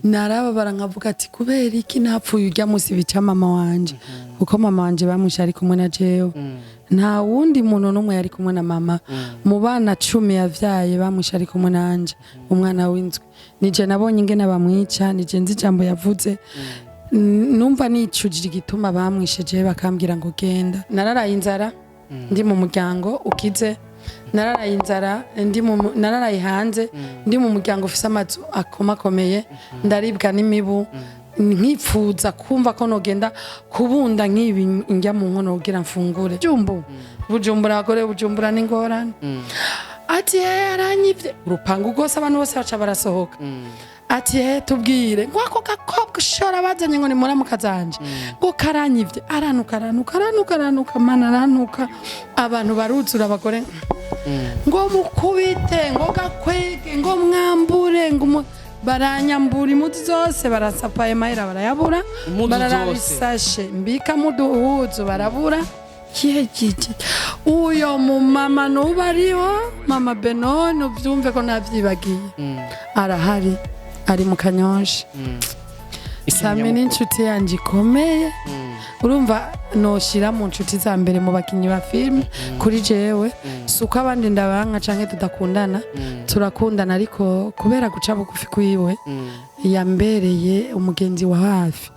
Narababara nkavuga ati: "Kubera iki napfuye ujya munsi bica mama wanje?" Kuko mama wanje bamwishe ari kumwe na jewe, nta wundi muntu n'umwe yari kumwe na mama. Mu bana 10 yavyaye, bamwishe ari kumwe nanje, umwana w'inzwi. Nije nabonye ingene bamwica, nije nzi ijambo yavuze. Numva nicujije igituma bamwishe jewe, bakambwira ngo genda. Nararaye inzara ndi mu muryango ukize, nararaye inzara ndi mu, nararaye hanze ndi mu muryango ufise amazu akomakomeye, ndaribwa n'imibu, nkipfuza kumva ko nogenda kubunda nk'ibi njya mu nkono kugira mfungure. Jumbu Bujumbura, abagore Bujumbura n'ingorane. Ati: "He, aranyivye urupangu rwose." Abantu bose baca barasohoka. Ati: "He, tubwire." Ngo ako gakobwa ushora bazanye ngo ni muramuka zanje, ngo karanyivye, aranuka, aranuka, aranuka, aranuka, mana, aranuka. Abantu baruzura, abagore ngo mukubite, ngo gakwege, ngo mwambure, ngo baranyambura impuzu zose, barasapaye mahera barayabura. Impuzu Bararaba zose. isashe mbikamo uduhuzu, barabura. Kihe kiki uyo mumama nubu ariho, mama Benoni, uvyumve ko navyibagiye, arahari, ari mu Kanyosha. Sami ni inshuti yanjye ikomeye. Urumva noshira mu nshuti za mbere mu bakinnyi ba filime kuri jewe. Si uko abandi ndabanka canke tudakundana, turakundana, ariko kubera guca bugufi kwiwe yambereye umugenzi wa hafi.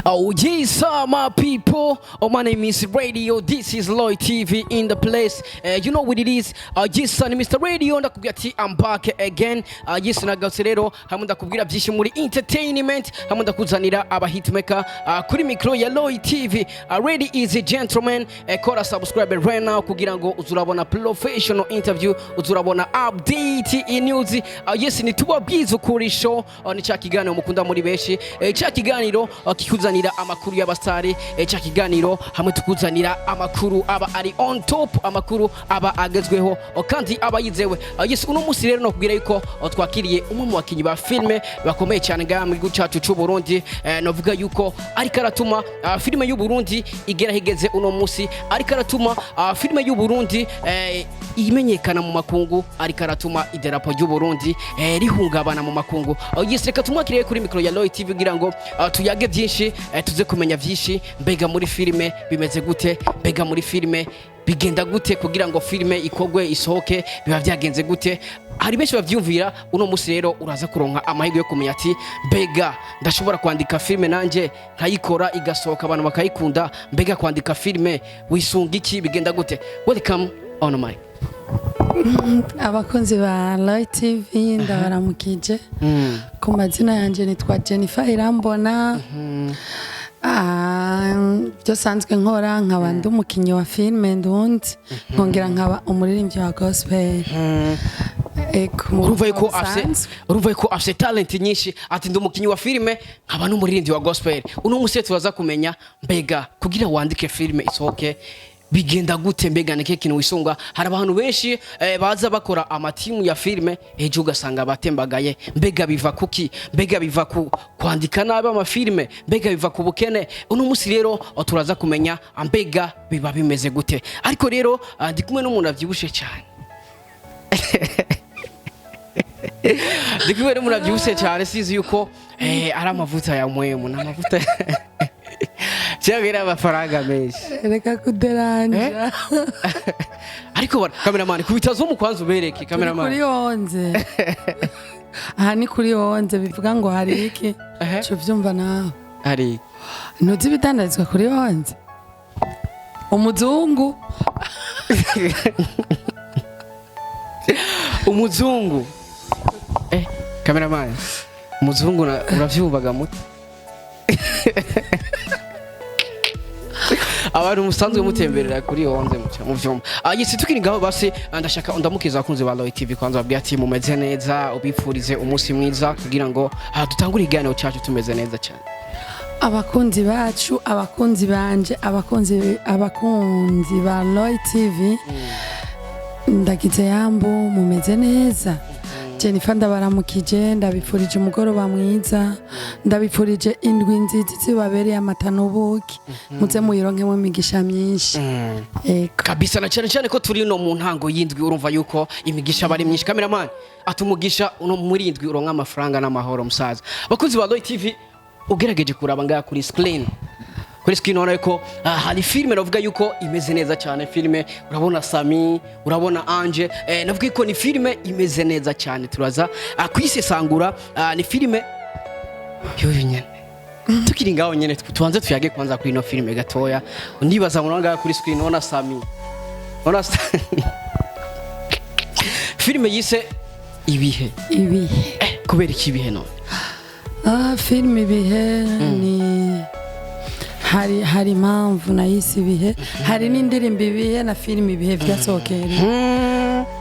Oh yes, my people. Oh, my name is Radio. This is Lloyd TV in the place. You know what it is. Yes, ni Mr. Radio. Ndakubwira ati I'm back again. Yes, nagarutse rero hamwe ndakubwira byinshi muri entertainment, hamwe ndakuzanira aba hitmaker kuri micro ya Lloyd TV. Ladies and gentlemen, kora subscribe right now kugira ngo uzurabona professional interview, uzurabona update in news. Yes, ni tubabwiza ukuri show. Ni cya kiganiro mukunda muri benshi. Cya kiganiro kikuzanira amakuru y'abasitari, cya kiganiro hamwe tukuzanira amakuru aba ari on top, amakuru aba agezweho, kandi aba yizewe. Yes, uno munsi rero nokubwira yuko twakiriye umwe mu bakinyi ba filme bakomeye cyane ngaha mu gihugu cyacu cy'u Burundi. Novuga yuko ariko aratuma filime y'u Burundi igera higeze uno munsi, ariko aratuma filime y'u Burundi imenyekana mu makungu, ariko aratuma idarapo ry'u Burundi rihungabana mu makungu. Yes, reka tumwakiriye kuri mikoro ya Lloyd TV kugira ngo tuyage byinshi, tuze kumenya byinshi. Mbega muri filime bimeze gute? Mbega muri filime bigenda gute? Kugira ngo filime ikogwe isohoke biba byagenze gute? Hari benshi bavyumvira. Uno munsi rero uraza kuronka amahirwe yo kumenya ati: "Mbega ndashobora kwandika filime nanje nkayikora igasohoka abantu bakayikunda? Mbega kwandika filime wisunga iki? Bigenda gute?" Welcome on mic. Abakunzi ba Light TV, ndabaramukije. Ku mazina yanjye nitwa Jennifer Irambona. Byo sanzwe nkora, nkaba ndi umukinnyi wa filime ndundi, nkongera nkaba umuririmbyi wa gospel. Ego, mu Urumva yuko buzima afise busanzwe. Urumva yuko afise talent nyinshi. Ati: "Ndi umukinnyi wa filime, nkaba n'umuririmbyi wa gospel." Uno munsi turaza kumenya mbega kugira wandike filime isohoke bigenda gute? Mbega niki kintu wisunga? Hari abantu benshi baza bakora amatimu ya filime, ejo ugasanga batembagaye. Mbega biva kuki? Mbega biva ku kwandika nabi amafilime? Mbega biva ku bukene? Uno munsi rero turaza kumenya mbega biba bimeze gute. Ariko rero ndi kumwe n'umuntu avyibushe cyane, ndi kumwe n'umuntu avyibushe cyane. Sizi yuko ari amavuta ya mwemu n'amavuta cyangwa ari amafaranga menshi. Reka kuderanja. Ariko cameraman, kubita zoom kwanza ubereke. Turi Cameraman. kuri 11, aha ni kuri 11, bivuga ngo hari iki? Ehe. Cyo vyumva nawe. Hari Ntuzi ibidandarizwa kuri 11? Umuzungu. Umuzungu. Cameraman, umuzungu uravyumvaga muto. Abantu musanzwe mutemberera kuri 11 muca mu vyumba. Yes, tukiri ngaho basi, ndashaka ndamukiza abakunzi ba Roy TV, kwanza babwira ati mumeze neza, ubipfurize umunsi mwiza kugira ngo dutangure ikiganiro cyacu tumeze neza cyane. Abakunzi bacu, abakunzi banje, abakunzi ba Roy TV, ndagize yambu, mumeze neza. Jennifer ndabaramukije, ndabifurije umugoroba mwiza, ndabifurije indwi nziza zibabereye amata n'ubuki, muze muyironkemo imigisha myinshi. Ego. Kabisa, na cyane cyane ko turi no mu ntango y'indwi, urumva yuko imigisha bari myinshi. Cameraman atumugisha uno muri indwi uronka amafaranga n'amahoro. Musaza, bakunzi ba Roy TV, ugerageje kuraba ngaha kuri screen ubona yuko hari filime navuga yuko imeze neza cyane. Filime urabona Sami, urabona Ange, navuga yuko ni filime imeze neza cyane. Turaza kuyisesangura. Ni filime yoyo nyene. Tukiri ngaho nyene, tubanze tuyage kwanza kuri ino filime gatoya. Ndibaza ngo ngaha kuri screen ubona Sami, ubona filime yise Ibihe. Ibihe. Kubera iki Ibihe none? Filime Ibihe ni hari impamvu nayise Ibihe, hari n'indirimbo Ibihe na filime Ibihe vyasohokeye.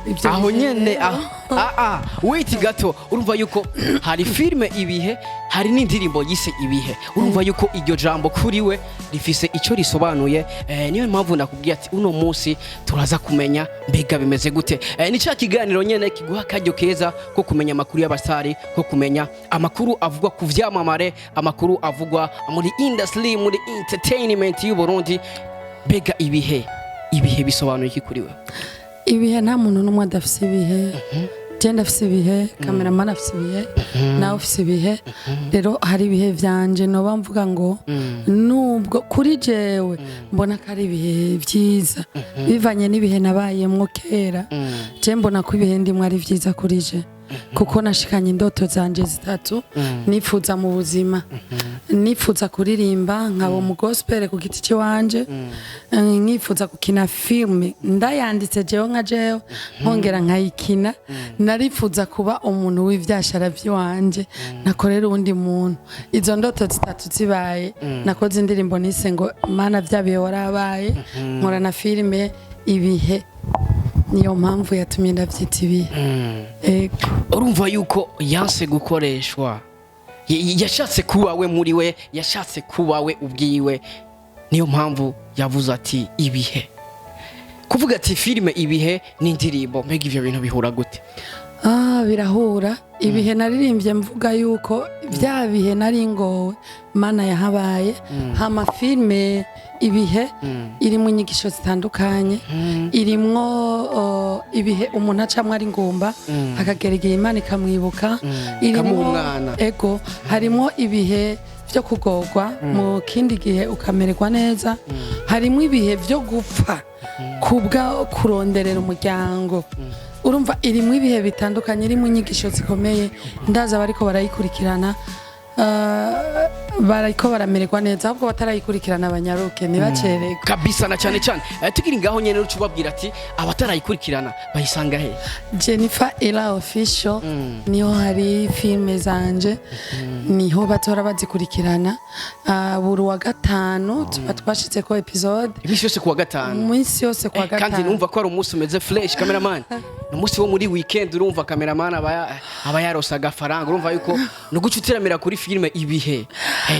Ibyo Aho bihe nyene rero. Aho wait gato, urumva yuko hari filime Ibihe, hari n'indirimbo yise Ibihe. Urumva yuko iryo jambo kuri we rifise icyo risobanuye. Niyo mpamvu nakubwiye ati uno munsi turaza kumenya mbega bimeze gute. Ni cya kiganiro nyene kiguha akaryo keza ko kumenya amakuru y'abasitari, ko kumenya amakuru avugwa ku vyamamare, amakuru avugwa muri industry, muri entertainment y'u Burundi. Mbega Ibihe bisobanuye iki kuri we? Ibihe, nta muntu n'umwe adafise ibihe. Je ndafise ibihe, cameraman afise ibihe, nawe ufise ibihe. Rero hari ibihe vyanje noba mvuga ngo nubwo kuri jewe mbona ko ari ibihe vyiza bivanye n'ibihe nabayemwo kera, je mbona ko ibihe ndimwo ari vyiza kuri je, kuko nashikanye indoto zanje zitatu nifuza mu buzima. Nifuza kuririmba nkaba mu gospel ku giti ciwanje, nkifuza gukina filme ndayanditse jewe nka jewe, nkongera nkayikina. Narifuza kuba umuntu w'ivyashara vy'iwanje, nakorera uwundi muntu. Izo ndoto zitatu zibaye, nakoze indirimbo nise ngo "Mana vya bihe warabaye", nkora na filime Ibihe. Niyo mpamvu yatumye ndavyita Ibihe. Ego. Urumva yuko yanse gukoreshwa, yashatse kuba we muri we, yashatse kuba we ubwiwe. Niyo mpamvu yavuze ati ibihe, kuvuga ati filime Ibihe n'indirimbo, mbega ivyo bintu bihura gute? Birahura. Ibihe naririmbye mvuga yuko bya bihe nari ngowe, Mana yahabaye. Hama filime Ibihe irimo inyigisho zitandukanye, irimwo ibihe umuntu acamwo ari ngumba, akagera igihe Imana ikamwibuka. Ikamuha umwana. Ego, harimo ibihe byo kugorwa, mu kindi gihe ukamererwa neza. Harimo ibihe byo gupfa kubwa kuronderera umuryango. Urumva irimo ibihe bitandukanye, irimo inyigisho zikomeye. Ndaza bariko barayikurikirana, bariko baramererwa neza, ahubwo batarayikurikirana abanyaruke ntibacererwe. Kabisa, na cyane cyane tukiri ngaho nyene, uca ubabwira ati abatarayikurikirana bayisanga he? Jennifer Ella Official niho hari filime zanje, niho batora bazikurikirana. Buri wa gatanu tuba twashitse ko episode. Iminsi yose kuwa gatanu? Umunsi yose kuwa Kandi gatanu. numva ko ari umunsi umeze fresh, cameraman, ni umunsi wo muri weekend. Urumva cameraman aba yarose agafaranga. Urumva yuko ni uguca uteramira kuri filime Ibihe.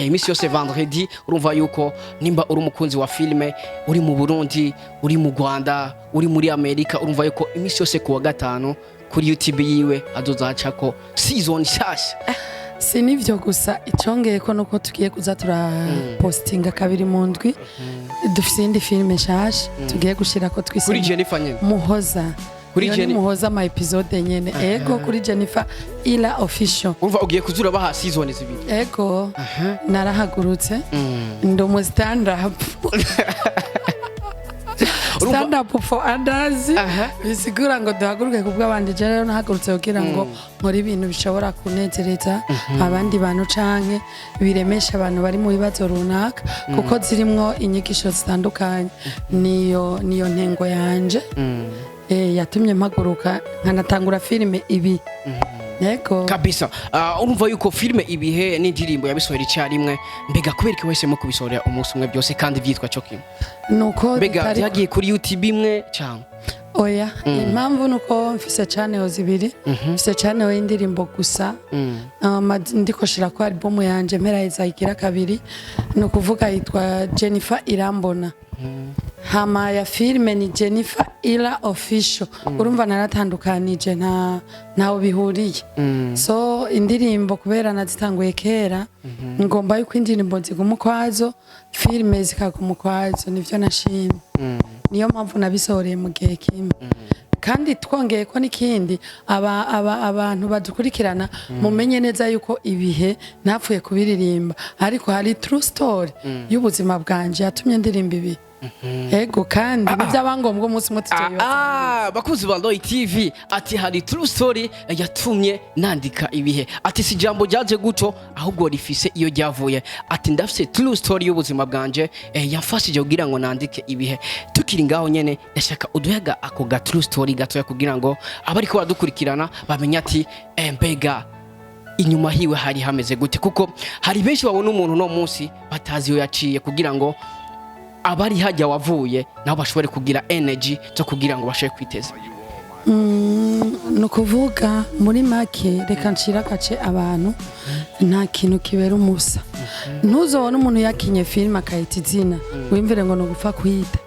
Iminsi yose vendredi. Urumva yuko nimba uri umukunzi wa filime, uri mu Burundi, uri mu Rwanda, uri muri Amerika, urumva yuko iminsi yose kuwa gatanu kuri YouTube yiwe azoza hacako season nshasha. Si n'ivyo gusa, icongeye ko nuko tugiye kuza turapostinga kabiri mu ndwi. Dufise iyindi filime nshasha tugiye gushirako twise Kuri Jennifer nyene? Muhoza. Kuri Iyo ni Muhoza, ama episode nyene. Ego, kuri Jennifer Ila Official. Urumva ugiye kuzura baha season zibiri. Ego, narahagurutse, ndi umu stand up, stand up for others. Bisigura ngo duhaguruke ku bw'abandi. Je rero nahagurutse kugira ngo nkore ibintu bishobora kunezereza abandi bantu canke biremesha abantu bari mu bibazo runaka, kuko zirimwo inyigisho zitandukanye. Niyo ntengo yanje, yatumye mpaguruka nkanatangura filime ibi. Yego. Kabisa. Urumva yuko filime Ibihe n'indirimbo yabisohora icyarimwe. Mbega kubera iki wahisemo kubisohora umunsi umwe byose kandi byitwa cyo kimwe? Nuko Mbega bitari byagiye kuri YouTube imwe cyangwa? Oya, impamvu nuko mfise channel zibiri. Mfise channel y'indirimbo gusa. Ndiko shira ko album yanje mpera izayigira kabiri, ni ukuvuga yitwa Jennifer Irambona. Hama ya filime ni Jennifer Ira Official. Urumva naratandukanije, ntaho bihuriye. So indirimbo kubera nazitanguye kera, ngomba yuko indirimbo ziguma ukwazo, filime zikaguma ukwazo. Nivyo nashimye, niyo mpamvu nabisohoreye mu gihe kimwe. Kandi twongeye ko n'ikindi, abantu badukurikirana mumenye neza yuko Ibihe ntapfuye kubiririmba, ariko hari true story y'ubuzima bwanje yatumye ndirimba Ibihe. Ego, kandi nibyabangombwa umunsi umwe tuzobibaza. Bakunzi ba Roy TV, ati hari true story yatumye nandika Ibihe. Ati si jambo ryaje guco, ahubwo rifise iyo ryavuye. Ati ndafise true story y'ubuzima bwanje yamfashije kugira ngo nandike Ibihe. Tukiri ngaho nyene, ndashaka uduhaga ako ga true story gatoya kugira ngo abariko baradukurikirana bamenye ati mbega inyuma hiwe hari hameze gute, kuko hari benshi babona umuntu no munsi batazi iyo yaciye, kugira ngo abari hajya wavuye nabo bashobore kugira energy zo kugira ngo bashobore kwiteza. Ni ukuvuga muri make, reka nshira agace abantu, nta kintu kibera umusa. Ntuzobone umuntu yakinye filime akayita izina, wimvire ngo ni ugupfa kuyita.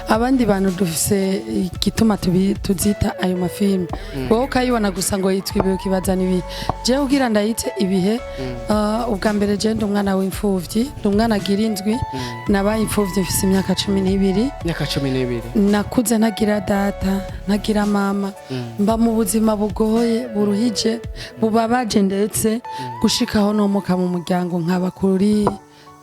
Abandi bantu dufise igituma tuzita ayo mafilime. Wowe ukayibona gusa ngo yitwa Ibihe, ukibaza n'ibihe. Jewe ugira ndayite Ibihe, ubwa mbere jewe ndi umwana w'imfuvyi, ndi umwana agira indwi. Nabaye imfuvyi mfise imyaka 12. Imyaka 12. Nakuze ntagira data, ntagira mama, mba mu buzima bugoye, buruhije, bubabaje, ndetse gushikaho nomuka mu muryango nkaba kuri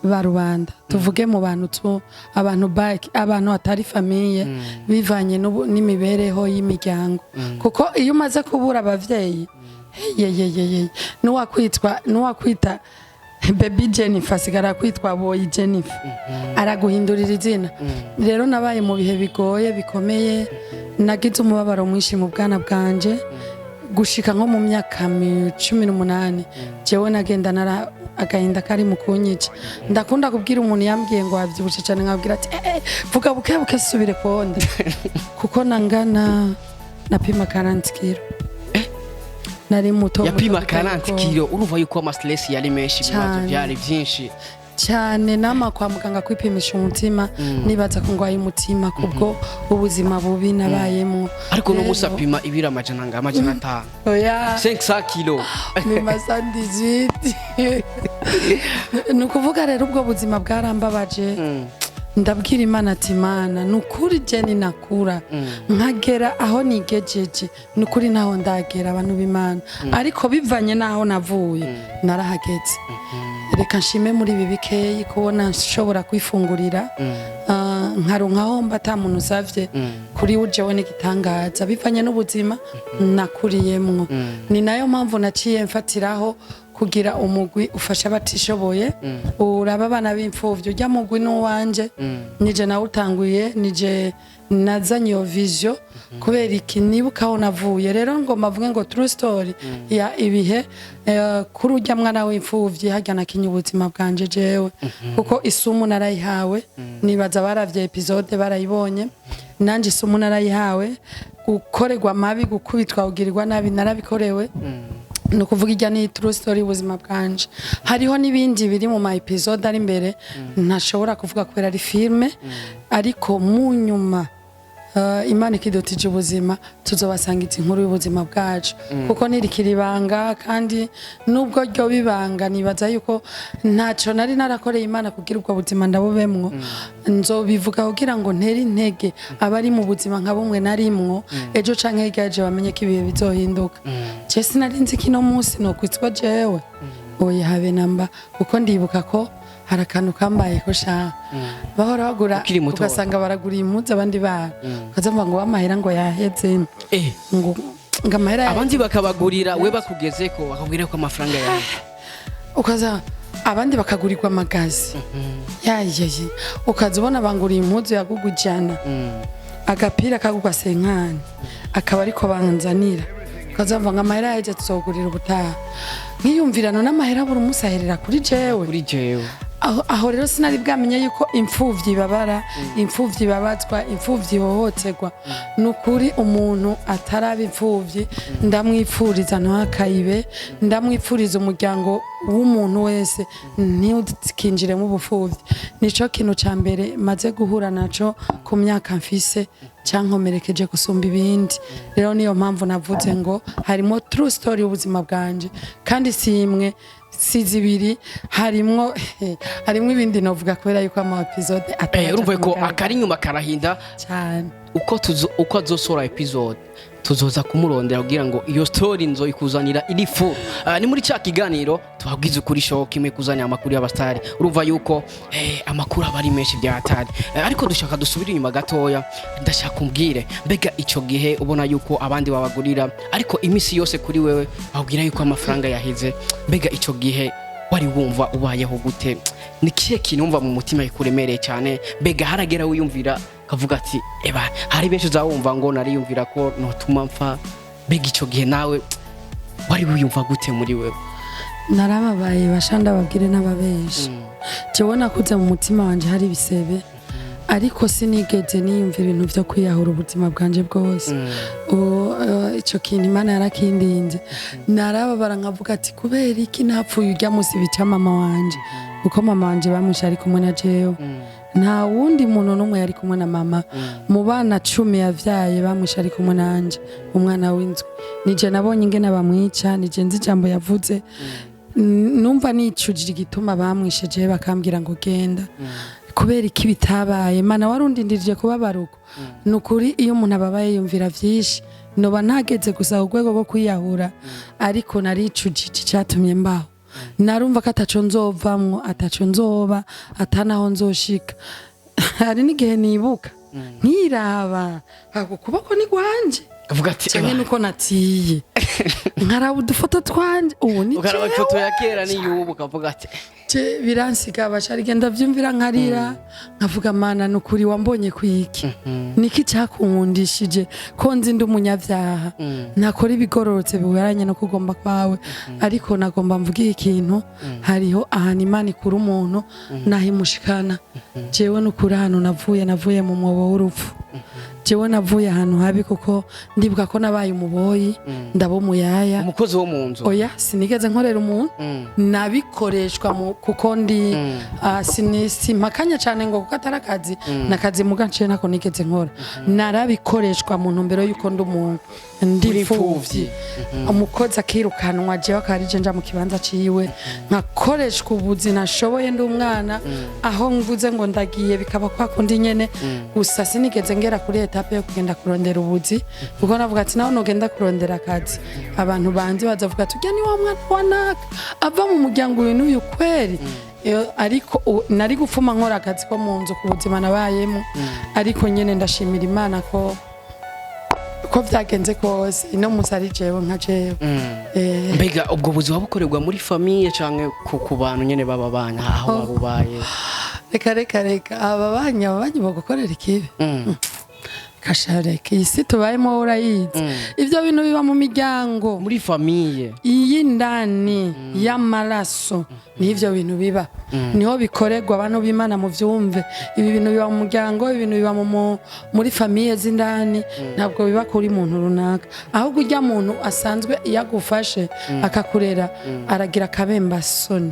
ba rubanda, tuvuge mu bantu tu abantu bike, abantu atari famille, bivanye n'imibereho y'imiryango. Kuko iyo umaze kubura abavyeyi, yeyeyeye, nuwakwita baby Jennifer asigara kwitwa boy Jennifer, araguhindurira izina. Rero nabaye mu bihe bigoye bikomeye, nagize umubabaro mwinshi mu bwana bwanje, gushika nko mu myaka 18 jewe nagenda nara agahinda kari mu kunyica. Ndakunda kubwira umuntu yambwiye ngo wabyibushe cyane, nkabwira ati eh, vuga buke buke subire konde, kuko nangana napima 40 kilo, nari muto. Yapima muto biteye 40 ubwoba. kilo. Urumva yuko ama stress yari menshi, ibibazo Cane. byari byinshi. Cyane. Nama kwa muganga kwipimisha umutima, nibaza ko ngwaye umutima kubwo ubuzima bubi nabayemo. Ariko no musi Rero- apima ibiro amajana nga 500. Oya. 500 kilo. Ni masandiziti. Ni ukuvuga rero ubwo buzima bwarambabaje. Ndabwira Imana ati: "Imana, ni ukuri jeni nakura nkagera aho nigejeje, ni ukuri ntaho ndagera, abantu b'Imana, ariko bivanye n'aho navuye narahageze. Reka nshime muri ibi bikeyi, kubona nshobora kwifungurira, nkaronka aho mba ata muntu usavye, kuri jewe n'igitangaza bivanye n'ubuzima nakuriyemwo." Ni nayo mpamvu naciye mfatiraho kugira umugwi ufasha abatishoboye, uraba abana b'imfuvyi. Ujya mugwi n'uwanje, nije nawutanguye, nije nazanye iyo vision. Kubera iki? Nibuka aho navuye. Rero ngo mbavuge ngo true story ya Ibihe, kuri ujya mwana w'imfuvyi harya nakinye ubuzima bwanje jewe, kuko isumu narayihawe. Nibaza baravye episode barayibonye. Nanje isumu narayihawe, gukorerwa amabi, gukubitwa, kugirirwa nabi, narabikorewe. Ni ukuvuga ijya ni true story y'ubuzima bwanje. Hariho n'ibindi biri mu ma episode ari imbere ntashobora kuvuga kubera ari filme, ariko mu nyuma, Imana ikidutije ubuzima, tuzobasangiza inkuru y'ubuzima bwacu, kuko ntirikiri ibanga. Kandi nubwo ryo bibanga, nibaza yuko ntacyo nari narakoreye Imana kugira ubwo buzima ndabubemwo. Nzobivuga kugira ngo ntere intege abari mu buzima nka bumwe narimwo, ejo canke hirya y'ejo bamenye ko ibihe bizohinduka. Je sinari nzi ko ino munsi nokwitwa jewe, oya, habe namba, kuko ndibuka ko hari akantu kambaye ko sha bahora bagura Ukiri muto. Ugasanga baragura impuzu abandi bana, ukaza ngo amahera ngo yaheze, ngo amahera yaheze. Abandi bakabagurira, we bakugezeko bakabwira ko amafaranga yawe. Ukaza abandi bakagurirwa amagazi yayaye, ukaza ubona banguriye impuzu yagugwa 100, agapira kagugwa 50, akaba ariko banzanira. Ukazumva ngo amahera yaje, tuzogurira ubutaha. Nkiyumvirano n'amahera buri munsi aherera kuri jewe. Kuri jewe. Aho rero sinari bwamenye yuko imfuvyi ibabara, imfuvyi ibabazwa, imfuvyi ihohoterwa. Ni ukuri, umuntu ataraba imfuvyi ndamwipfuriza ntakayibe. Ndamwipfuriza umuryango w'umuntu wese ntikinjiremo ubupfuvyi. Nico kintu ca mbere maze guhura naco ku myaka mfise cyankomerekeje gusumba ibindi. Rero niyo mpamvu navuze ngo harimo true story y'ubuzima bwanje, kandi si imwe, si zibiri, harimwo ibindi novuga kubera yuko ama episode Urumva ko akari inyuma karahinda. Cyane. Uko azosora episode, tuzoza kumurondera kugira ngo iyo story nzoyikuzanira iri full. Ni muri cya kiganiro tubabwiza ukuri show kimwe kuzanira amakuru y'abastari. Urumva yuko amakuru aba ari menshi bya hatari. Ariko dushaka dusubire inyuma gatoya. Ndashaka umbwire, mbega ico gihe ubona yuko abandi babagurira, ariko imisi yose kuri wewe babwira yuko amafaranga yaheze, mbega ico gihe wari wumva ubayeho gute? Ni kihe kintu wumva mu mutima kikuremereye cyane? Mbega haragera wiyumvira kavuga ati eba hari benshi uzawumva ngo nariyumvira ko notuma mpfa? Mbega ico gihe nawe wari wiyumva gute muri wewe? Narababaye basha, ndababwire n'ababenshi. Jewe nakuze mu mutima wanje hari ibisebe, ariko sinigeze niyumva ibintu vyo kwiyahura ubuzima bwanje bwose. Ubu, ico kintu Imana yarakindinze. Narababara nkavuga ati kubera iki napfuye urya munsi bica mama wanje? Kuko mama wanje bamwishe ari kumwe na jewe. Nta wundi muntu n'umwe yari kumwe na mama. Mu bana 10 yavyaye, bamwishe ari kumwe nanje, umwana w'inzu. Nije nabonye ingene bamwica, nije nzi ijambo yavuze. Numva nicujije igituma bamwishe jewe, bakambwira ngo genda. Kubera iki bitabaye? Mana, warundindirije kubabara uko? Ni ukuri, iyo umuntu ababaye yumvira vyinshi. Noba ntageze gusa ku rwego rwo kwiyahura, ariko naricujije icyatumye mbaho. Narumva ko ataco nzovamwo, ataco nzoba, atanaho nzoshika. Hari n'igihe nibuka nkiraba ako kuboko ni gwanje Kavuga ati canke "Eba." nuko natiye nkaraba udufoto twanje, ubu ni Ukaraba jewe. ifoto ya kera n'iyubu, ukavuga ati Je biransiga basharige, ndavyumvira nkarira, nkavuga: "Mana, nukuri wambonye kwiki? Niki cyakunkundishije ko nzi ndi umunyabyaha, nakora ibigororotse biweranye no kugomba kwawe?" Ariko nagomba mvuge ikintu: hariho ahantu Imana ikura umuntu naho imushikana. Jewe nukuri ahantu navuye, navuye mu mwobo w'urupfu. Jewe navuye ahantu habi, kuko ndibuka ko nabaye umuboyi, ndaba umuyaya. Umukozi wo mu nzu. Oya, sinigeze nkorera umuntu. Nabikoreshwa kuko ndi simpakanya cyane ngo kuko atari akazi nakazi muga nciye nako nigeze nkora. Narabikoreshwa mu ntumbero y'uko ndi umuntu, ndi Uri imfuvyi. imfuvyi. Umukozi akirukanwa, jewe akaba ari je nja mu kibanza ciwe, nkakoreshwa ubuzi nashoboye ndi umwana. Aho mvuze ngo ndagiye, bikaba kwa kundi nyene. Gusa sinigeze ngera kuri étape yo kugenda kurondera ubuzi, kuko navuga ati naho nogenda kurondera akazi, abantu banzi bazavuga ati urya ni wa mwana wa naka ava mu muryango uyu n'uyu kweri. Ariko nari gupfuma nkora akazi ko mu nzu ku buzima nabayemo. Ariko nyene ndashimira Imana ko vyagenze kose ino munsi ari jewe nka jewe. Mbega ubwo buzima bukorerwa muri famille canke ku bantu nyene baba bana aho Oh. waba ubaye? Reka, reka, reka. Aba banyi bogukorera ikibi? Kashareka, iyi si tubayemo urayizi. Ibyo bintu biba mu miryango. Muri famille. Iy'indani y'amaraso niho ibyo bintu biba, niho bikorerwa. Abantu b'Imana mu byumve, ibi bintu biba mu muryango, ibintu biba muri famille z'indani. Ntabwo biba kuri muntu runaka, ahubwo ujya muntu asanzwe iyo agufashe akakurera aragira akabembasoni.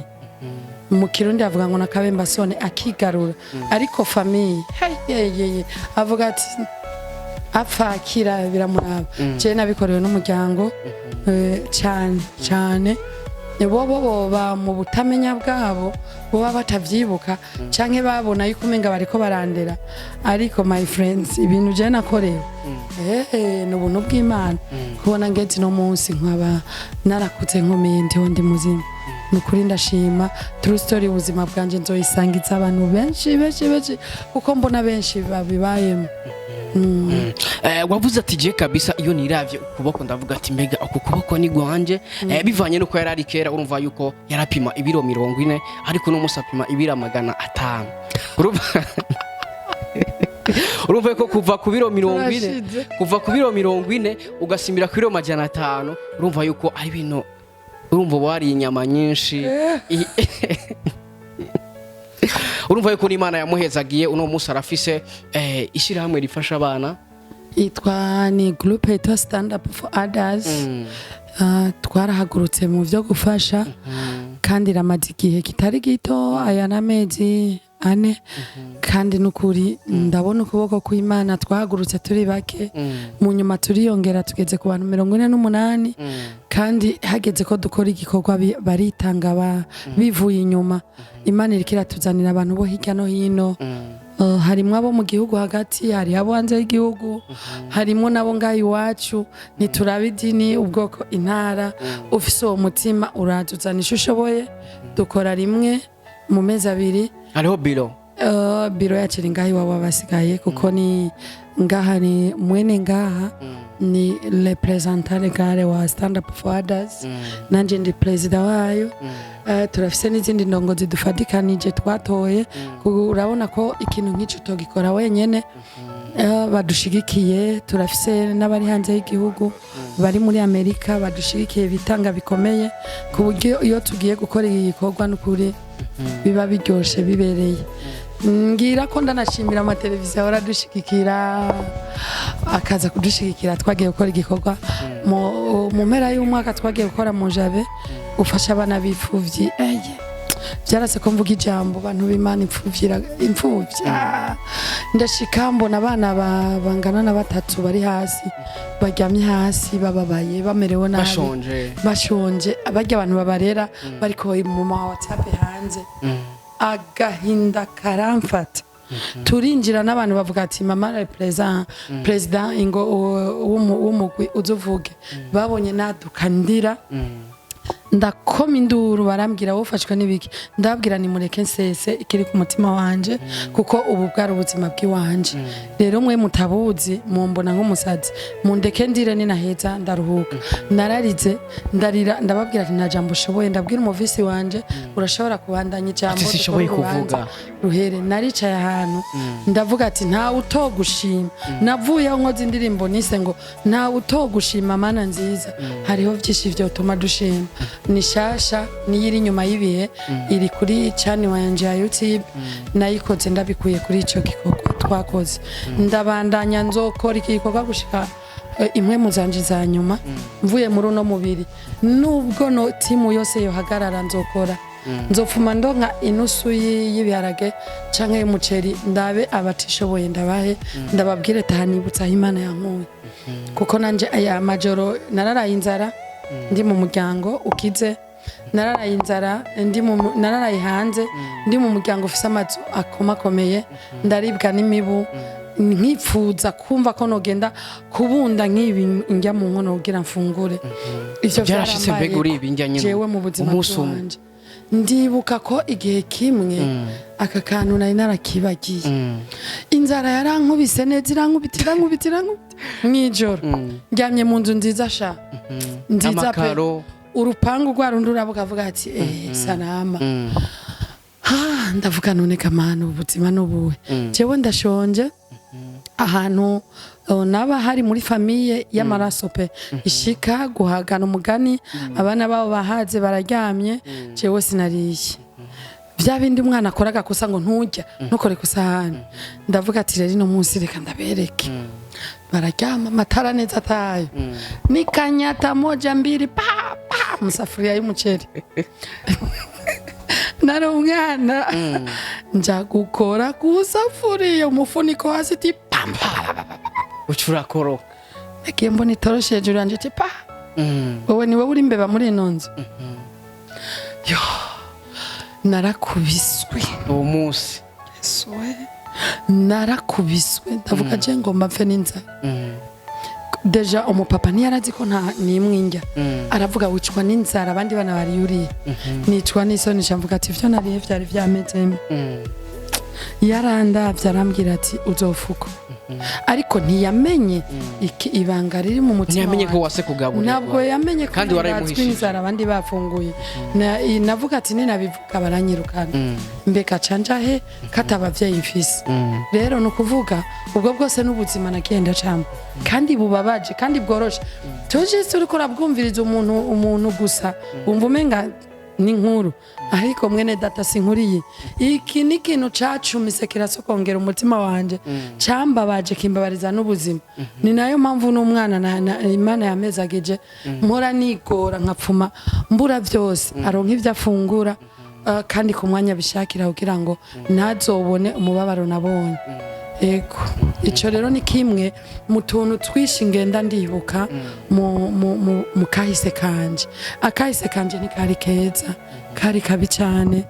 Mu Kirundi avuga ngo nakabembasoni, akigarura. Ariko famille, hey, hey, hey, avuga ati apfa akira biramuraba. Jewe nabikorewe n'umuryango, cyane cyane. Bobo boba mu butamenya bwabo, boba batavyibuka canke babona yuko umenga bariko barandera. Ariko my friends, ibintu jewe nakorewe, ni ubuntu bw'Imana kubona ngeze no munsi, nkaba narakuze nkomeye, ndiho, ndi muzima. Ni ukuri ndashima. True story, ubuzima bwanje nzoyisangiza abantu benshi benshi benshi, kuko mbona benshi babibayemo. Wavuze ati je kabisa iyo niravye ukuboko ndavuga ati mbega uku kuboko ni gwanje. Bivanye nuko yari ari kera, urumva yuko yarapima ibiro 40, ariko uno munsi apima ibiro 500. Urumva Urumva ko kuva ku biro 40, Turashize. kuva ku biro 40 ugasimbira ku biro 500, urumva yuko ari ibintu, urumva uba wariye inyama nyinshi. Urumva yuko n'Imana yamuhezagiye, uno munsi arafise ishyirahamwe rifasha abana. Yitwa, ni groupe yitwa Stand Up for Others. Twarahagurutse mu byo gufasha kandi iramaze igihe kitari gito, aya n'amezi 4, kandi n'ukuri ndabona ukuboko kw'Imana. Twahagurutse turi bake, mu nyuma turiyongera, tugeze ku bantu 48, kandi hageze ko dukora igikorwa baritanga bivuye inyuma. Imana iriko iratuzanira abantu bo hirya no hino. Harimwo abo mu gihugu hagati, hari abo hanze y'igihugu, harimwo nabo ngaho iwacu. Ntituraba idini, ubwoko, intara. Ufise uwo mutima uraza uzana ico ushoboye. Dukora rimwe mu mezi 2. Hariho biro? Biro yacu iri ngaha iwabo basigaye, kuko ni ngaha, ni mwene ngaha, ni représentant légal wa Stand Up for Others, nanje ndi perezida wayo. Turafise n'izindi ndongozi dufatikanije twatoye, kuko urabona ko ikintu nk'ico utogikora wenyene. Badushigikiye, turafise n'abari hanze y'igihugu, bari muri Amerika, badushigikiye, bitanga bikomeye, ku buryo iyo tugiye gukora iki gikorwa n'ukuri biba biryoshe, bibereye. Ngira ko ndanashimira amateleviziyo ahora adushigikira, akaza kudushigikira. Twagiye gukora igikorwa mu mpera y'umwaka, twagiye gukora mu Jabe, gufasha abana b'imfuvyi. Eye, byarase ko mvuga ijambo, bantu b'Imana, imfuvyi imfuvyi. Ndashika mbona abana bangana na batatu bari hasi, baryamye hasi, bababaye, bamerewe nabi, bashonje. Bashonje. Barya abantu babarera bariko mu ma WhatsApp hanze. Agahinda karamfata. Turinjira n'abantu bavuga ati: "Mama président, président, ingo w'umugwi uzuvuge." Babonye naduka ndira, ndakoma induru, barambwira: "Wofashwe n'ibiki?" Ndababwira: "Nimureke nsese ikiri ku mutima wanje, kuko ubu bwari ubuzima bw'iwanje. Rero mwe mutabuzi mumbona nk'umusazi, mundeke ndire, ninaheza ndaruhuka." Nararize, ndarira, ndababwira ati: "Nta jambo ushoboye." Ndabwira umuvisi wanje: "Urashobora kubandanya ijambo, Ati: "Sishoboye dukore urubanza kuvuga." ruhere." Naricaye ahantu ndavuga ati: "Ntawe utogushima." Navuyeho nkoze indirimbo nise ngo "Ntawe utogushima Mana nziza, hariho byinshi vyotuma dushima." Ni shasha, niyo iri inyuma y'ibihe, iri kuri channel yanje ya YouTube. Nayikoze ndabikuye kuri ico gikorwa twakoze. Ndabandanya, nzokora iki gikorwa gushika imwe mu zanje za nyuma mvuye muri uno mubiri. Nubwo no timu yose yohagarara, nzokora, nzopfuma ndonka inusu y'ibiharage canke y'umuceri, ndabe abatishoboye, ndabahe, ndababwire taha nibutsa aho Imana yankuye, kuko nanje aya majoro nararaye inzara ndi mu muryango ukize, nararaye inzara ndi mu, nararaye hanze ndi mu muryango ufise amazu akomakomeye, ndaribwa n'imibu, nkipfuza kumva ko nogenda kubunda nk'ibi njya mu nkono kugira mfungure. Ivyo Byarashitse? vyarambaye Mbega uri ibinjya nyine jewe mu buzima umunsi umwe? bwanje. Ndibuka ko igihe kimwe aka kantu nari narakibagiye. Inzara yarankubise neza, irankubita, irankubita, irankubita. Mw'ijoro ndyamye mu nzu nziza sha, nziza pe, amakaro, urupangu rwa rundi uraba ukavuga ati: "Eh, salama." Ha, ndavuga: "None kamana, ubuzima n'ubuhe? Jewe ndashonje." Ahantu naba hari muri famille y'amaraso pe, ishika guhagana umugani, abana babo bahaze bararyamye, jewe sinariye. Vya bindi umwana akora agakosa ngo ntujya ntukore ku isahani. Ndavuga ati: "Rero ino munsi reka ndabereke." Bararyama, amatara neza atayo, nikanyata moja mbili pa pa musafuriya y'umuceri. Nari umwana, nja gukora ku safuriya, umufuniko hasi ti pam. Uca urakoroka. Nagiye mbona itoroshi hejuru yanje ti pa. "Wowe ni wowe uri imbeba muri ino nzu?" Yo, narakubiswe. Uwo munsi? Yesu we, narakubiswe. Ndavuga: "Je ngomba mfe n'inzara." Déjà umupapa ntiyarazi ko nta nimwe njya. Aravuga: "Wicwa n'inzara, abandi bana bariyuriye." Nicwa n'isoni, mvuga ati: "Ivyo nariye vyari vyamezemo." Yarandavye arambwira ati: "Uzofuka." Ariko ntiyamenye iki ibanga riri mu mutima Ntiyamenye ko wanje. wase kugaburirwa. Ntabwo yamenye ko Kandi naratswe warayimuhishije. inzara abandi bafunguye. Navuga ati ninabivuga baranyirukana, mbega canja he kata abavyeyi mfise? Rero ni ukuvuga ubwo bwose n'ubuzima nagiye ndacamo, kandi bubabaje kandi bworoshe. Tuje turiko urabwumviriza umuntu gusa wumva umenga ni inkuru, ariko mwene data, si nkuriye. Iki ni ikintu cacumise kirasokongera umutima wanje, cambabaje, kimbabariza n'ubuzima. Ni nayo mpamvu n'umwana Imana yamezagije mpora nigora nkapfuma mbura byose, aronka ibyo afungura kandi ku mwanya bishakira, kugira ngo ntazobone umubabaro nabonye. Ego, ico rero ni kimwe mu tuntu twishi ngenda ndibuka mu kahise kanje. Akahise kanje ntikari keza, kari kabi cyane.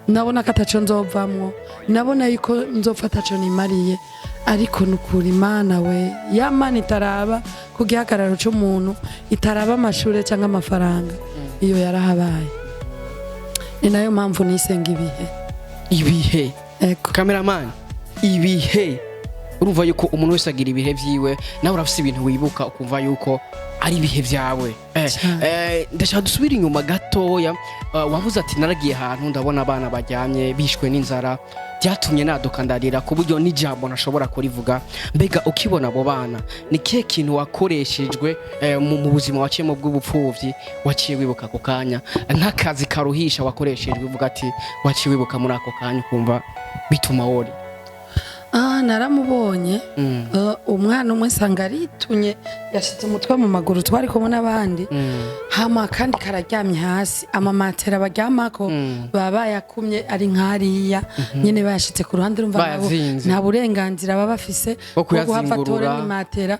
Nabona ko ataco nzovamwo, nabona yuko nzopfa ataco nimariye. Ariko nukuri Imana we, ya Mana itaraba ku gihagararo c'umuntu, itaraba amashure cyangwa amafaranga, iyo yarahabaye. Ni nayo mpamvu nisenga Ibihe. Ibihe. Ego. Cameraman, ibihe, urumva yuko umuntu wese agira ibihe vyiwe. Nawe urafise ibintu wibuka ukumva yuko ari ibihe vyawe. Cyane. Ndashaka dusubire inyuma gatoya. Wavuze ati naragiye ahantu ndabona abana baryamye bishwe n'inzara, byatumye naduka ndarira ku buryo n'ijambo ntashobora kurivuga. Mbega ukibona abo bana, ni kihe kintu wakoreshejwe mu buzima waciyemo bw'ubupfuvyi waciye wibuka ako kanya, nk'akazi karuhisha wakoreshejwe, uvuga ati waciye wibuka muri ako kanya ukumva bituma wori? Ah, naramubonye. Umwana umwe nsanga aritunye, yashyize umutwe mu maguru, twari kumwe n'abandi. Hama kandi kararyamye hasi, amamatera baryamako baba bayakumye ari nk'ariya nyene, bayashyize ku ruhande. Urumva nabo Bayazinze. nta burenganzira baba bafise bwo bwo guhava kuyazingurura. atora imatera.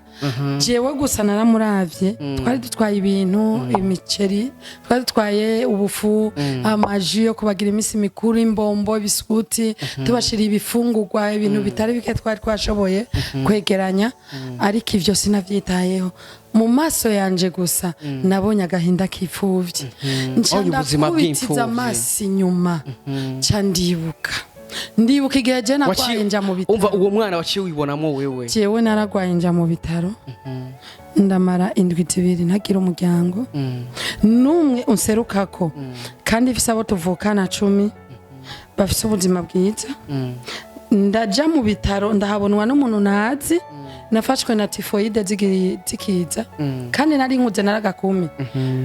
Jewe gusa naramuravye. Twari dutwaye ibintu, imiceri, twari dutwaye ubufu, amaji yo kubagira iminsi mikuru, imbombo, ibisukuti, tubashira ibifungurwa, ibintu bitari bike twari twashoboye kwegeranya. Ariko ivyo sinavyitayeho. Mu maso yanje gusa nabonye agahinda k'ipfuvyi, nca Wabonye ubuzima ndakubitiza bw'imfuvyi. amaso inyuma, nca ndibuka igihe je nagwaye nja mu bitaro. Umva, uwo mwana waciye wibonamo wewe? Jewe naragwaye nja mu bitaro, ndamara indwi 2 ntagira umuryango n'umwe unserukako, kandi mfise abo tuvukana 10 bafise ubuzima bwiza. Ndaja mu bitaro, ndahabonwa n'umuntu ntazi. Nafashwe na typhoïde zikiza, kandi nari nkuze, naragakumi.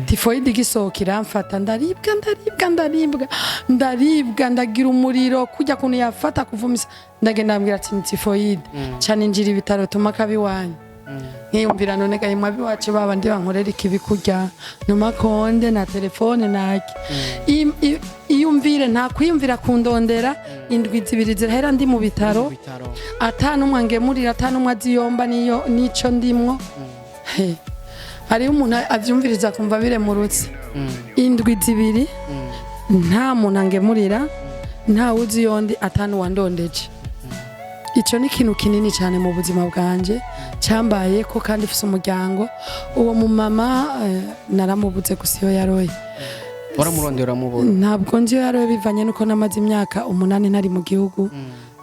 Typhoïde igisohoka iramfata, ndaribwa, ndaribwa, ndaribwa, ndaribwa, ndagira umuriro kujya kuntu yafata kuvumisa. Ndagenda ndambwira ati ni typhoïde. Ca ninjira ibitaro tuma kabiwanyu, nkiyumvira none gahimwa biwacu baba ndi bankorera ikibi kurya numa konde na telefone naki. Iyumvire nta kwiyumvira kundondera. Indwi 2 zirahera ndi mu bitaro, bitaro, ata n'umwe angemurira, ata n'umwe aziyomba niyo nico ndimwo. He. Hariho umuntu avyumviriza akumva biremurutse. Indwi 2 nta muntu angemurira, nta wuzi yondi, ata n'uwandondeje. Ico ni ikintu kinini cyane mu buzima bwanje cyambaye ko, kandi mfise umuryango. Uwo mumama naramubuze gusa iyo yaroye. Waramurondera uramubura? Ntabwo nzi iyo yaroye, bivanye nuko namaze imyaka 8 ntari mu gihugu,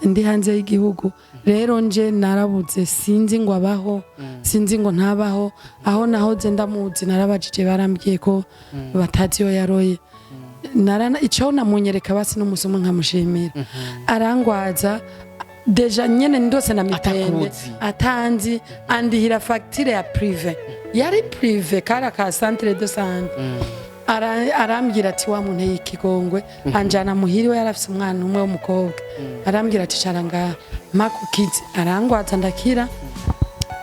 ndi hanze y'igihugu. Rero nje narabuze, sinzi ngo abaho, sinzi ngo ntabaho. Aho nahoze ndamuzi narabajije, barambwiye ko batazi iyo yaroye. Narana ico namunyereka basi n'umunsi umwe nkamushimira. Arangwaza déjà nyene ndose na mitende. Atakuzi. Atanzi, andihira facture ya privé, yari privé, kari aka centre de santé. Arambwira ati wa muntu y'ikigongwe, anjana muhiri we. Yarafise umwana umwe w'umukobwa. Arambwira ati cara ngaha makukize, arangwaza ndakira.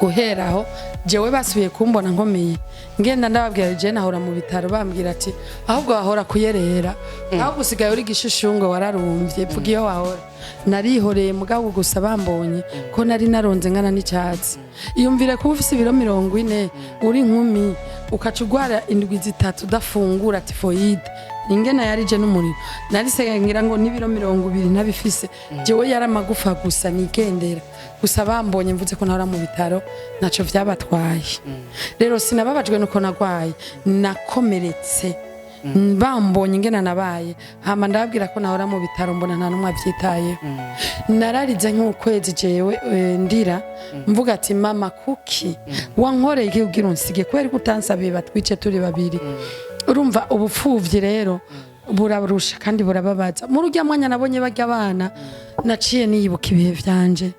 Guhera aho jewe basubiye kumbona nkomeye, ngenda ndababwira je nahora mu bitaro, bambwira ati ahubwo wahora kuyerera, ahubwo usigaye uri gishushungwe, wararumvye, vuga iyo wahora. Narihoreye, mugabo gusa bambonye ko nari naronze ngana n'icyatsi. Iyumvire kuba ufise ibiro 40, uri inkumi, ukaca ugwara indwi 3 udafungura, typhoïde ingena yarije n'umuriro. Narisengira ngo n'ibiro 20 ntabifise jewe, yari amagufa gusa nigendera. Gusa bambonye mvuze ko nahora mu bitaro, ntaco vyabatwaye. Rero sinababajwe nuko nagwaye, nakomeretse. Bambonye ingena nabaye, hama ndababwira ko nahora mu bitaro, mbona nta n'umwe avyitayeho. Nararize nk'ukwezi jewe, ndira mvuga ati: "Mama, kuki wankoreye iki kugira unsige? Kubera ko utansabiye batwice turi babiri." Urumva ubupfuvyi rero burarusha kandi burababaza. Muri urya mwanya nabonye barya abana, naciye niyibuka ibihe vyanje,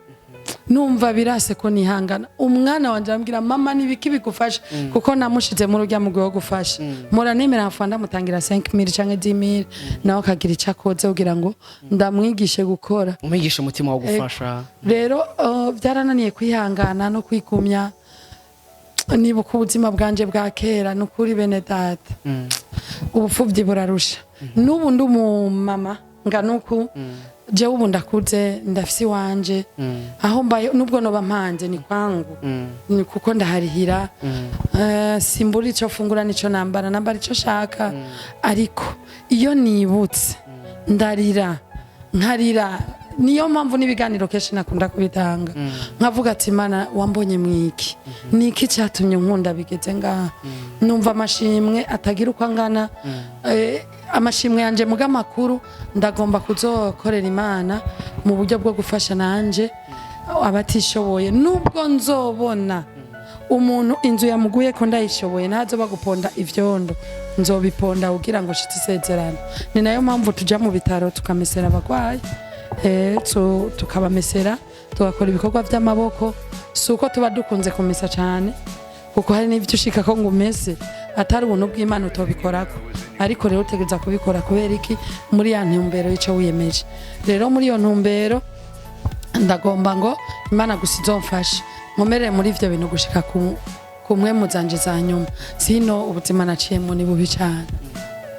numva birase ko nihangana. Umwana wanje arambwira: "Mama, nibiki bigufasha?" Kuko namushize muri urya mugwi wo gufasha, mpora nemera nkafa ndamutangira 5000 canke 10000, nawe akagira ico akoze kugira ngo ndamwigishe gukora. Umwigisha umutima wo gufasha. Rero byarananiye kwihangana no kwigumya, nibuka ubuzima bwanje bwa kera. Nukuri bene data, ubupfubyi burarusha. N'ubu ndi umumama nganuku, jewe ubu ndakuze, ndafise iwanje aho mbaye. Nubwo noba mpanze, ni kwangu, ni kuko ndaharihira. Simbura ico fungura nico nambara, nambara ico shaka. Ariko iyo nibutse ndarira, nkarira. Niyo mpamvu n'ibiganiro kenshi nakunda kubitanga, nkavuga ati: "Mana, wambonye mwiki? Niki cyatumye nkunda bigeze ngaha?" Numva amashimwe atagira uko angana. Amashimwe yanje muga makuru, ndagomba kuzokorera Imana mu buryo bwo gufasha nanje abatishoboye. Nubwo nzobona umuntu inzu yamuguye ko ndayishoboye, ntazoba guponda ivyondo, nzobiponda kugira ngo shitse isezerano. Ni nayo mpamvu tuja mu bitaro tukamesera abagwayi, tukabamesera, tugakora ibikorwa vy'amaboko. Si uko tuba dukunze kumesa cane, kuko hari n'ivyo ushika ko ngo umese atari ubuntu bw'Imana utobikorako. Ariko rero utegereza kubikora. Kubera iki? Muri ya ntumbero y'ico wiyemeje. Rero muri iyo ntumbero ndagomba ngo Imana gusa izomfashe nkomerere muri ivyo bintu gushika ku mpwemu zanje za nyuma. Sino ubuzima naciyemo ni bubi cane,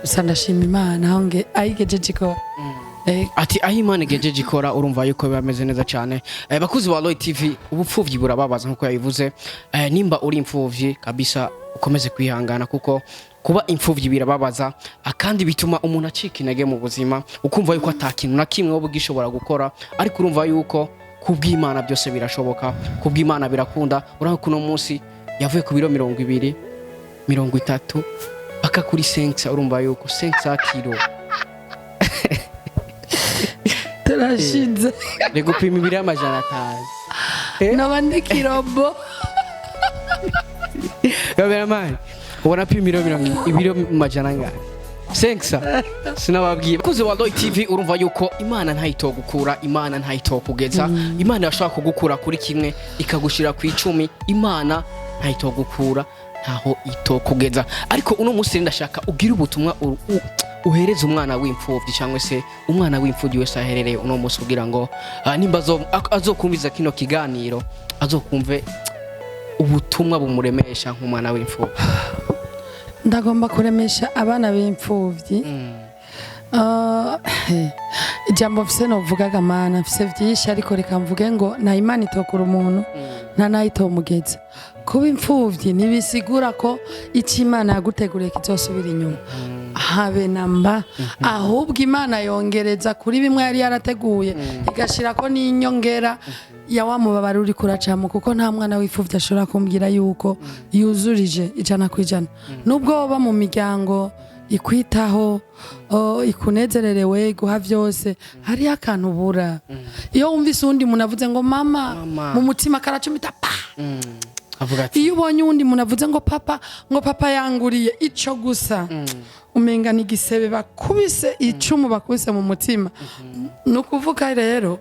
gusa ndashima Imana aho nge ayigejeje ikora. Ati aho Imana igejeje ikora, urumva yuko biba bimeze neza cyane. Bakuzi ba Roy TV, ubupfuvyi burababaza nkuko yabivuze. Nimba uri imfuvyi kabisa, ukomeze kwihangana, kuko kuba imfuvyi birababaza, kandi bituma umuntu acika intege mu buzima, ukumva yuko ata kintu na kimwe wowe ugishobora gukora. Ariko urumva yuko kubw'Imana byose birashoboka, kubw'Imana birakunda. Urabona ko uno munsi yavuye ku biro 20, 30, paka kuri 5. Urumva yuko 5 kilo. Turashize. Ni gupima ibiro 500. Noba ndi kirobo. Cameraman, ubona pima ibiro mirongo, ibiro majana angahe? 5. Sinababwiye, bakuze wa Roy TV, urumva yuko Imana ntayitogukura, Imana ntayitokugeza. Imana irashobora kugukura kuri kimwe ikagushira ku 10. Imana ntayitogukura, ntaho itokugeza. Ariko uno munsi rero ndashaka ugire ubutumwa uhereze umwana w'imfubyi, cyangwa se umwana w'imfubyi wese aherereye uno munsi, kugira ngo nimba azokumviza kino kiganiro, azokumve ubutumwa bumuremesha nk'umwana w'imfubyi. Ndagomba kuremesha abana b'imfuvyi. Ijambo mfise novugaga, Mana, mfise vyinshi, ariko reka mvuge ngo nta Imana itokura umuntu, nta nayitomugeza. Kuba imfuvyi ntibisigura ko icyo Imana yaguteguriye kizosubira inyuma, habe namba. Ahubwo Imana yongereza kuri bimwe yari yarateguye, igashirako n'inyongera ya wa mubabaro uri kuracamo, kuko nta mwana w'imfuvyi ashobora kumbwira yuko yuzurije 100%. Nubwo woba mu miryango ikwitaho, ikunezererewe, iguha byose, hariho akantu ubura. Iyo wumvise uwundi muntu avuze ngo mama, Mama. mu mutima karacumita pa. Avuga ati Iyo ubonye uwundi muntu avuze ngo papa, ngo papa yanguriye ico gusa, umenga ni igisebe bakubise, icumu bakubise mu mutima. Ni ukuvuga rero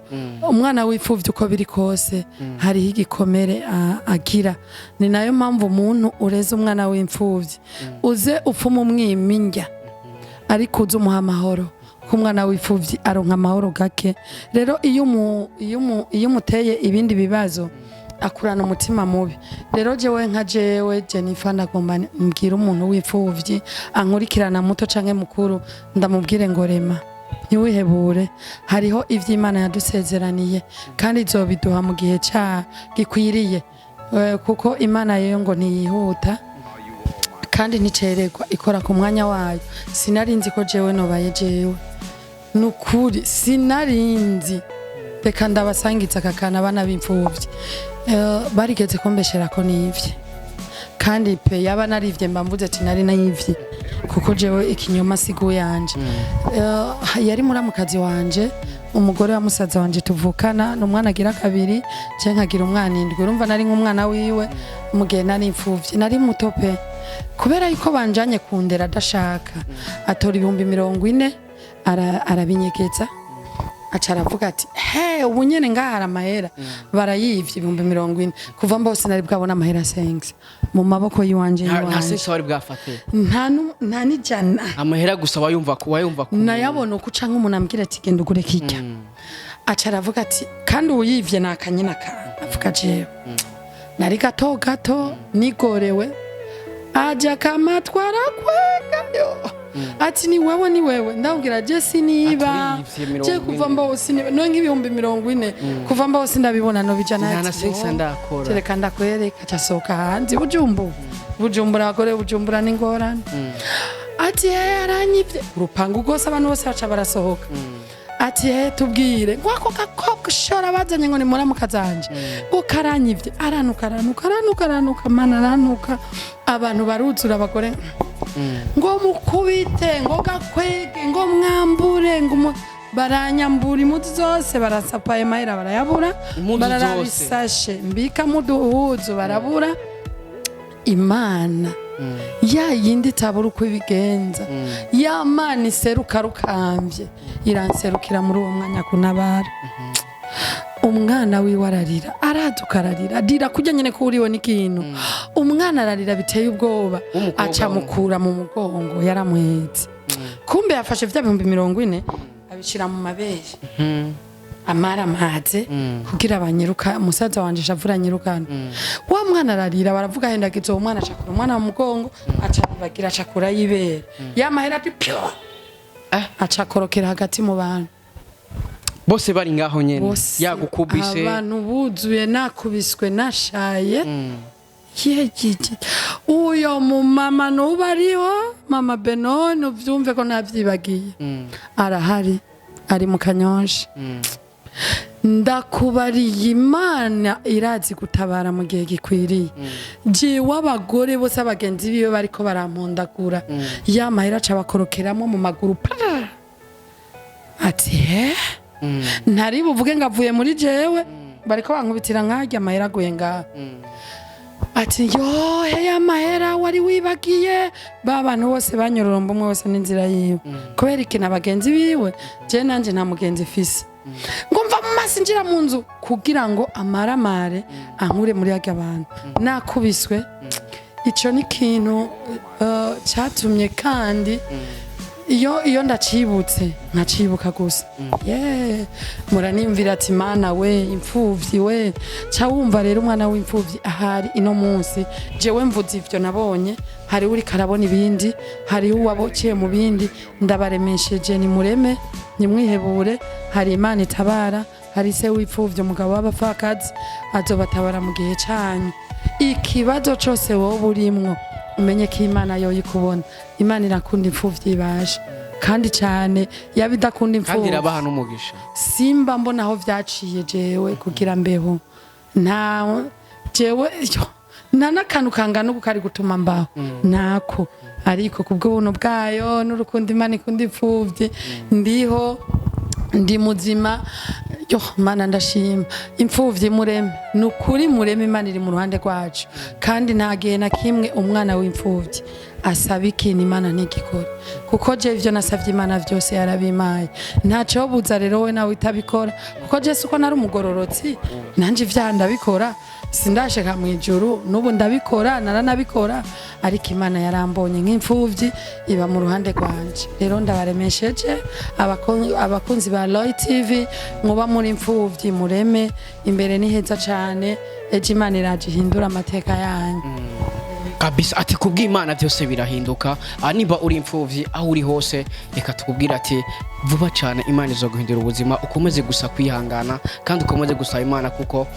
umwana w'imfuvyi, uko biri kose hariho igikomere agira. Ni nayo mpamvu umuntu ureze umwana w'imfuvyi, uze upfuma umwima indya, ariko uze umuha amahoro, ko umwana w'imfuvyi aronka amahoro gake. Rero iyo umuteye ibindi bibazo, akurana umutima mubi. Rero jewe nka jewe Jennifer, ndagomba mbwira umuntu w'imfuvyi ankurikirana, muto canke mukuru, ndamubwire ngo: "Rema, ntiwihebure. Hariho ivyo Imana yadusezeraniye, kandi izobiduha mu gihe ca gikwiriye." Kuko Imana yo ngo ntiyihuta kandi nticererwa, ikora ku mwanya wayo. Sinari nzi ko jewe nobaye jewe, nukuri sinarinzi. Reka ndabasangiza aka kantu: abana b'imfuvyi, barigeze kumbeshera ko nivye, kandi pe yaba narivye mba mvuze ati nari nayivye. Kuko jewe ikinyoma sigu yanje. Yari muramukazi wanje, umugore wa musaza wanje tuvukana, ni umwana agira kabiri, je nkagira umwana indwi. Urumva nari nk'umwana wiwe mu gihe nari imfuvyi, nari muto pe. Kubera yuko banjanye kundera adashaka, atora 40,000 arabinyegeza, aca aravuga ati: "He, ubu nyene ngaha hari amahera barayivye, 40,000." Kuva mbose sinari bwabona amahera sengs mu maboko yiwanje. Nta Yiwanje. Sense wari bwafate? Nta n'ijana. Amahera gusa wayumva ku Nayabona uko canke umuntu ambwira ati: "Genda ugure kirya." Aca aravuga ati: "Kandi uwuyivye ni akanyina kawe." Avuga jewe nari gato gato nigorewe, aja kamatwara kwega yo, ati: "Ni wewe, ni wewe." Ndabwira je siniba. Ati: "Uriyivye Je 40." Kuva mbaho siniba no nk'ibihumbi 40, kuva mbaho sindabibona no bijana. Nta na Ati, sense "Oh, ndakora." Reka ndakwereka. Aca asohoka hanze. Bujumbura, Bujumbura, abagore Bujumbura n'ingorane. Ati: "He, aranyivye." Urupangu rwose, abantu bose baca barasohoka. Ati: "He, tubwire." Ngo ako gakobwa shora bazanye ngo ni muramuka zanje, ngo karanyivye. Aranuka, aranuka, aranuka, aranuka, mana, aranuka. Abantu baruzura, abagore ngo mukubite, ngo gakwege, ngo mwambure, ngo baranyambura impuzu zose, barasapaye mahera barayabura. Impuzu Bararaba zose. isashe mbikamo uduhuzu barabura. Imana ya yindi itabura uko ibigenza, ya Mana iseruka rukambye, iranserukira muri uwo mwanya kunabara. Umwana wiwe ararira, araduka ararira, arira kurya nyene ko uriwe n'ikintu. Umwana ararira biteye ubwoba. W'umukobwa. Aca mukura mu mugongo, yaramuhetse. Kumbe yafashe vya 40,000 abishira mu mabere, amara amaze kugira banyiruka. Musaza wanje shavura anyirukana. Wa mwana ararira, baravuga hendagiza uwo mwana. Acakura umwana mu mugongo, aca bagira acakura yibere ya mahera, ati pyo. Aca akorokera hagati mu bantu. Bose bari ngaho nyene? Bose. Yagukubise? Abantu buzuye, nakubiswe, nashaye. Yegege, uyo mumama nuba ariho, mama Benone, uvyumve ko ntavyibagiye, arahari, ari mu Kanyosha. Ndakubariye, Imana irazi gutabara mu gihe gikwiriye. Jewe abagore bose, abagenzi biwe bariko barampondagura, ya mahera aca bakorokeramo mu maguru pa. Ati: "He, ntari buvuge ngo avuye muri jewe, bariko bankubitira nkarya amahera aguye ngaha." Ati: "Yohe, ya mahera wari wibagiye." Ba bantu bose banyororomba, umwe wese n'inzira yiwe. Kubera ikintu abagenzi biwe, je nanje nta mugenzi mfise. Ngo mva mu maso, injira mu nzu kugira ngo amaramare ankure muri yarya bantu nakubiswe. Ico ni ikintu catumye kandi iyo ndacibutse nkacibuka gusa, yeah, muranimvira ati: "Mana we, imfuvyi we." Ca wumva rero umwana w'imfuvyi ahari ino munsi, jewe mvuze ivyo nabonye, hari uri karabona ibindi, hari uwabociye mu bindi. Ndabaremesheje, nimureme, nimwihebure. Hari Imana itabara, hari se w'imfuvyi, umugabo w'abapfakazi, azobatabara mu gihe canyu. Ikibazo cose wowe urimwo, umenye ko Imana yoyo ikubona. Imana irakunda imfuvyi ibasha kandi cyane. Yaba idakunda Kandi imfuvyi, irabaha n'umugisha. Simba mbona aho vyaciye jewe kugira mbeho. Nta jewe yo, nta n'akantu kangana uku kari gutuma mbaho ntako, ariko kubw'ubuntu bwayo n'urukundo Imana ikunda imfuvyi, ndiho, ndi muzima. Yo Mana, ndashima. Imfuvyi mureme, ni ukuri mureme. Imana iri mu ruhande rwacu, kandi nta gihe na kimwe umwana w'imfuvyi asaba ikintu Imana ntigikore, kuko je ivyo nasavye Imana vyose yarabimaye. Ntaco buza rero we nawe itabikora, kuko je siko nari umugororotsi, nanje ivyaha ndabikora, sindashika mu ijuru, n'ubu ndabikora, naranabikora, ariko Imana yarambonye nk'imfuvyi, iba mu ruhande rwanje. Rero ndabaremesheje, abakunzi ba Roy TV, muba muri imfuvyi, mureme, imbere ni heza cane. Ejo Imana iraje ihindura amateka yanyu. Kabisa, ati kubw'Imana byose birahinduka. Nimba uri imfuvyi aho uri hose, reka tukubwire ati vuba cyane Imana izoguhindura ubuzima. Ukomeze gusa kwihangana kandi ukomeze gusaba Imana, kuko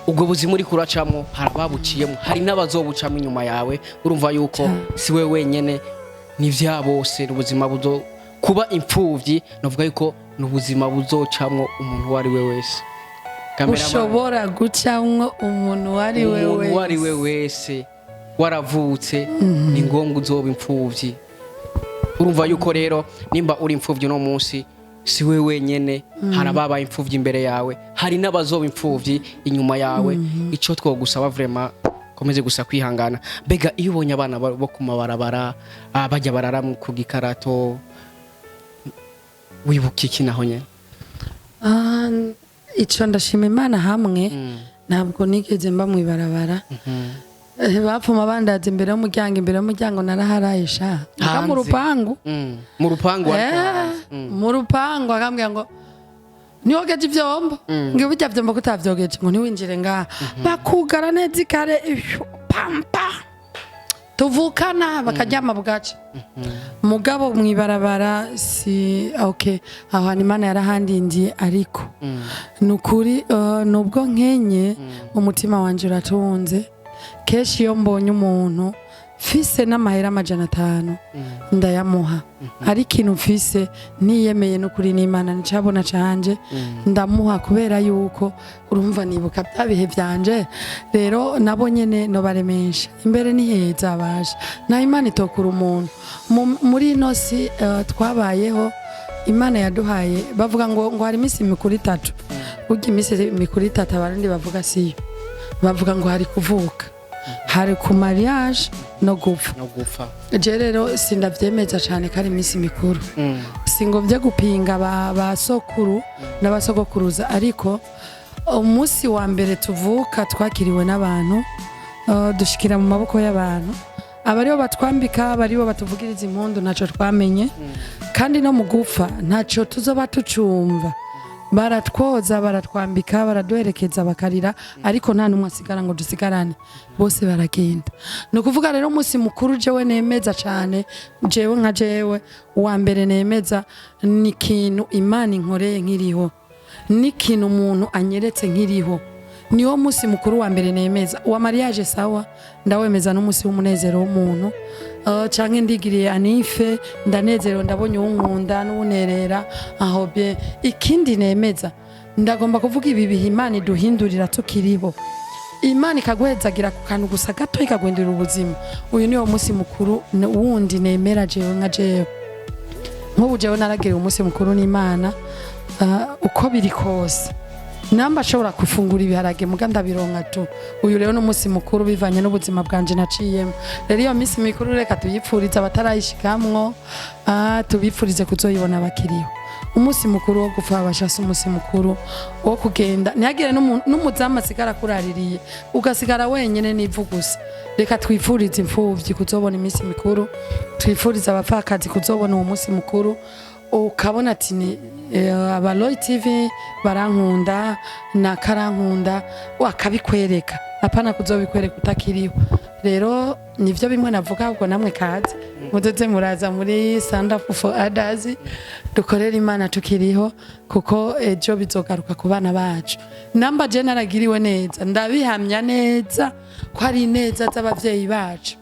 ubwo buzima uri kuracamo hari ababuciyemo, hari n'abazobucamo inyuma yawe. Urumva yuko si we wenyene, ni vya bose. Ni ubuzima buzo kuba imfuvyi, navuga yuko ni ubuzima buzocamwo umuntu uwo ari we wese. Cameraman. Ushobora gucamwo umuntu uwo ari we Umuntu uwo ari we wese. wese waravutse, ni ngombwa uzoba imfuvyi. Urumva yuko rero nimba uri imfuvyi uno munsi, si we wenyene. Hari ababaye imfuvyi imbere yawe, hari n'abazoba imfuvyi inyuma yawe. Ico twogusaba vraiment, komeze gusa kwihangana. Mbega iyo ubonye abana bo ku mabarabara, bajya barara ku gikarato, wibuka iki naho nyene? Ah, ico ndashima Imana hamwe ntabwo nigeze mba mw'ibarabara. Bapfuma bandaza imbere y'umuryango, imbere y'umuryango naraharaye sha. Muga mu Hanze. rupangu. Mu rupangu, ariko hanze. Mu rupangu akambwira ngo ntiwogeje ivyombo, ngo burya vyombo kutavyogeje, ngo ntiwinjire ngaha, bakugara neza ikare ishu, pampa tuvukana bakaryama bwaca. Mugabo mw'ibarabara si okay, aho hantu Imana yarahandindiye. Ariko ni ukuri, nubwo nkenye, umutima wanje uratunze. Kenshi iyo mbonye umuntu mfise n'amahera 500 ndayamuha. Ari ikintu mfise niyemeye n'ukuri n'Imana nicabona canje ndamuha, kubera yuko urumva nibuka bya bihe vyanje. Rero nabo nyene nobaremesha, imbere ni heza basha, na Imana itokura umuntu. Muri ino si twabayeho, Imana yaduhaye, bavuga ngo hari iminsi mikuru itatu. Burya iminsi mikuru itatu Abarundi bavuga siyo. Bavuga ngo hari kuvuka, hari ku mariage no gupfa. No gupfa. Je rero sindavyemeza cane ko ari iminsi mikuru. Singovye gupinga ba sokuru n'abasogokuruza, ariko umunsi wa mbere tuvuka twakiriwe n'abantu, dushikira mu maboko y'abantu, abaribo batwambika, abaribo batuvugiriza impundu, ntaco twamenye. Kandi no mu gupfa ntaco tuzoba tucumva. Baratwoza, baratwambika, baraduherekeza, bakarira, ariko nta n'umwe asigara ngo dusigarane, bose baragenda. Ni ukuvuga rero umunsi mukuru jewe nemeza cane, jewe nka jewe, uwa mbere nemeza ni ikintu Imana inkoreye nkiriho, n'ikintu umuntu anyeretse nkiriho. Niwo munsi mukuru wa mbere nemeza. Uwa mariage sawa, ndawemeza, n'umunsi w'umunezero w'umuntu, canke ndigiriye anniv, ndanezerewe, ndabonye uwunkunda n'uwunerera aho bien. Ikindi nemeza, ndagomba kuvuga ibi bihe Imana iduhindurira tukiriho, Imana ikaguhezagira ku kantu gusa gato ikaguhindurira ubuzima. Uyu niwo munsi mukuru wundi nemera jewe nka jewe. Nk'ubu jewe naragiriwe umunsi mukuru n'Imana. Uko biri kose namba ashobora gufungura ibiharage muga ndabironka tu. Uyu rero n'umunsi mukuru bivanye n'ubuzima bwanje naciyemo. Rero iyo minsi mikuru reka tuyipfurize abatarayishikamwo, tubipfurize kuzoyibona bakiriho. Umunsi mukuru wo gupfa bashase, umunsi mukuru wo kugenda ntihagire n'umuzamu asigara akuraririye, ugasigara wenyene n'ivu gusa. Reka twifurize imfuvyi kuzobona iminsi mikuru, twifurize abapfakazi kuzobona uwo munsi mukuru, ukabona ati ni aba Roy TV barankunda na karankunda, wakabikwereka, apana kuzobikwereka utakiriho. Rero nivyo bimwe navuga. Ubwo namwe kaze muzoze muraza muri Stand Up for Others, dukorere Imana tukiriho, kuko ejo bizogaruka ku bana bacu. Namba je naragiriwe neza, ndabihamya neza ko ari ineza z'abavyeyi bacu.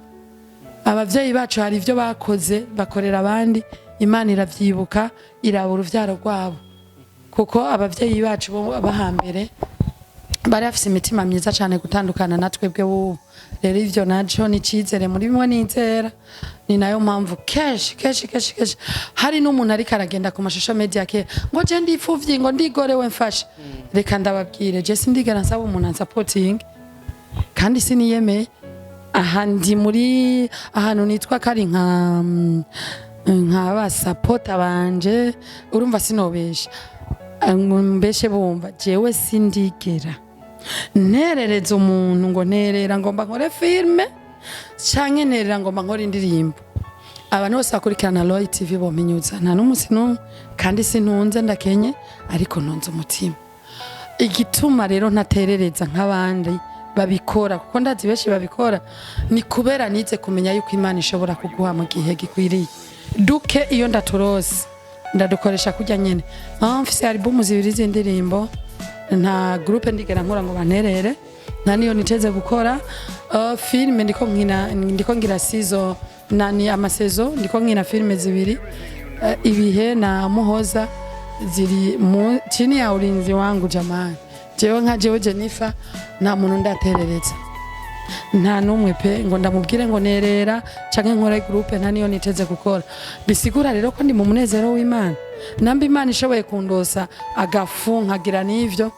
Abavyeyi bacu hari ibyo bakoze bakorera abandi, Imana iravyibuka, iraba uruvyaro rwabo, kuko abavyeyi bacu bo bahambere bari bafise imitima myiza cyane gutandukana na twebwe bubu. Rero ivyo naco ni icizere muri bimwe nizera. Ni nayo mpamvu kenshi kenshi kenshi kenshi hari n'umuntu ariko aragenda ku mashusho media ke ngo je ndipfuvyi, ngo ndigorewe, mfashe. Reka ndababwire, je sindigera nsaba umuntu ansapotinga, kandi siniyemeye. Aha ndi muri ahantu nitwa kari nka basapota banje. Urumva sinobesha mbeshe bumva, jewe sindigera nterereza umuntu ngo nterera ngomba nkore filme canke nterera ngomba nkore indirimbo. Abantu bose bakurikirana Roy TV bompinyuza, nta n'umunsi n'umwe. Kandi sintunze, ndakenye, ariko ntunze umutima. Igituma rero ntaterereza nk'abandi babikora, kuko ndazi benshi babikora, ni kubera nize kumenya yuko Imana ishobora kuguha mu gihe gikwiriye. Duke iyo ndaturose ndadukoresha kurya nyene. Mfise album zibiri z'indirimbo, nta groupe ndigera nkora ngo banterere, nta niyo niteze gukora. Filme ndiko nkina, ndiko ngira saison nani ama saison, ndiko nkina filme zibiri, Ibihe na Muhoza, ziri mu chini ya ulinzi wangu. Jamani, jewe nka jewe Jennifer nta muntu ndaterereza. Nta n'umwe pe ngo ndamubwire ngo nerera canke nkore groupe, nta niyo niteze gukora. Bisigura rero ko ndi mu munezero w'Imana. Namba Imana ishoboye kundosa agafu nkagira n'ivyo,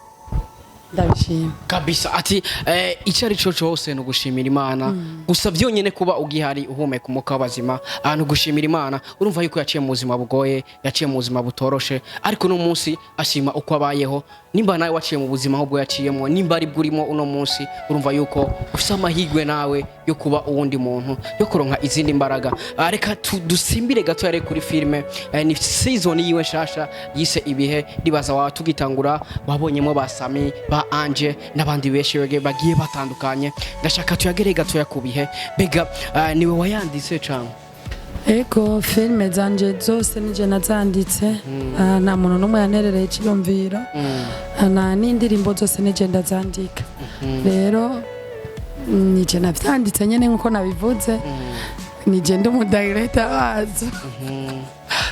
ndabishima. Kabisa, ati icyo ari cyo cyose ni ugushimira Imana gusa byonyine, kuba ugihari, uhumeka umwuka w'abazima, ahantu gushimira Imana. Urumva yuko yaciye mu buzima bugoye, yaciye mu buzima butoroshe, ariko uno munsi ashima uko abayeho. Nimba nawe waciye mu buzima ahubwo yaciyemo, nimba ari bwo urimo uno munsi, urumva yuko ufite amahirwe nawe yo kuba uwundi muntu, yo kuronka izindi mbaraga. Reka dusimbire gato yari kuri filime, ni season yiwe nshasha yise Ibihe. Ndibaza wa tugitangura wabonyemo ba Sami, ba Anje n'abandi benshi bagiye batandukanye. Ndashaka tuyagere gatoya ku Bihe. Mbega niwe wayanditse cyangwa? Ego, filime zanje zose nije nazanditse. Nta muntu n'umwe yanerereye iciyumviro. Na n'indirimbo zose nije ndazandika. Rero nije navyanditse nyene nkuko nabivuze, nije ndi umudirector wazo,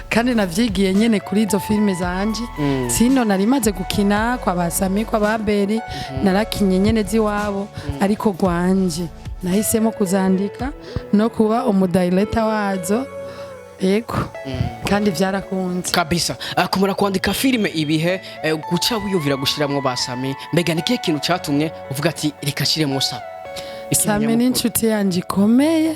kandi navyigiye nyene kuri izo filime zanje. Sino nari maze gukina kwa ba Sami, kwa ba Beri, narakinye nyene ziwabo, ariko gwanje nahisemo kuzandika no kuba umudirector wazo. Ego, kandi vyarakunze. Kabisa. Kumara kwandika filime Ibihe, guca wiyumvira gushiramwo ba Sami, mbega ni kihe kintu catumye uvuga ati reka nshiremwo Sami? Ikintu Sami ni nyamukuru. inshuti yanje ikomeye.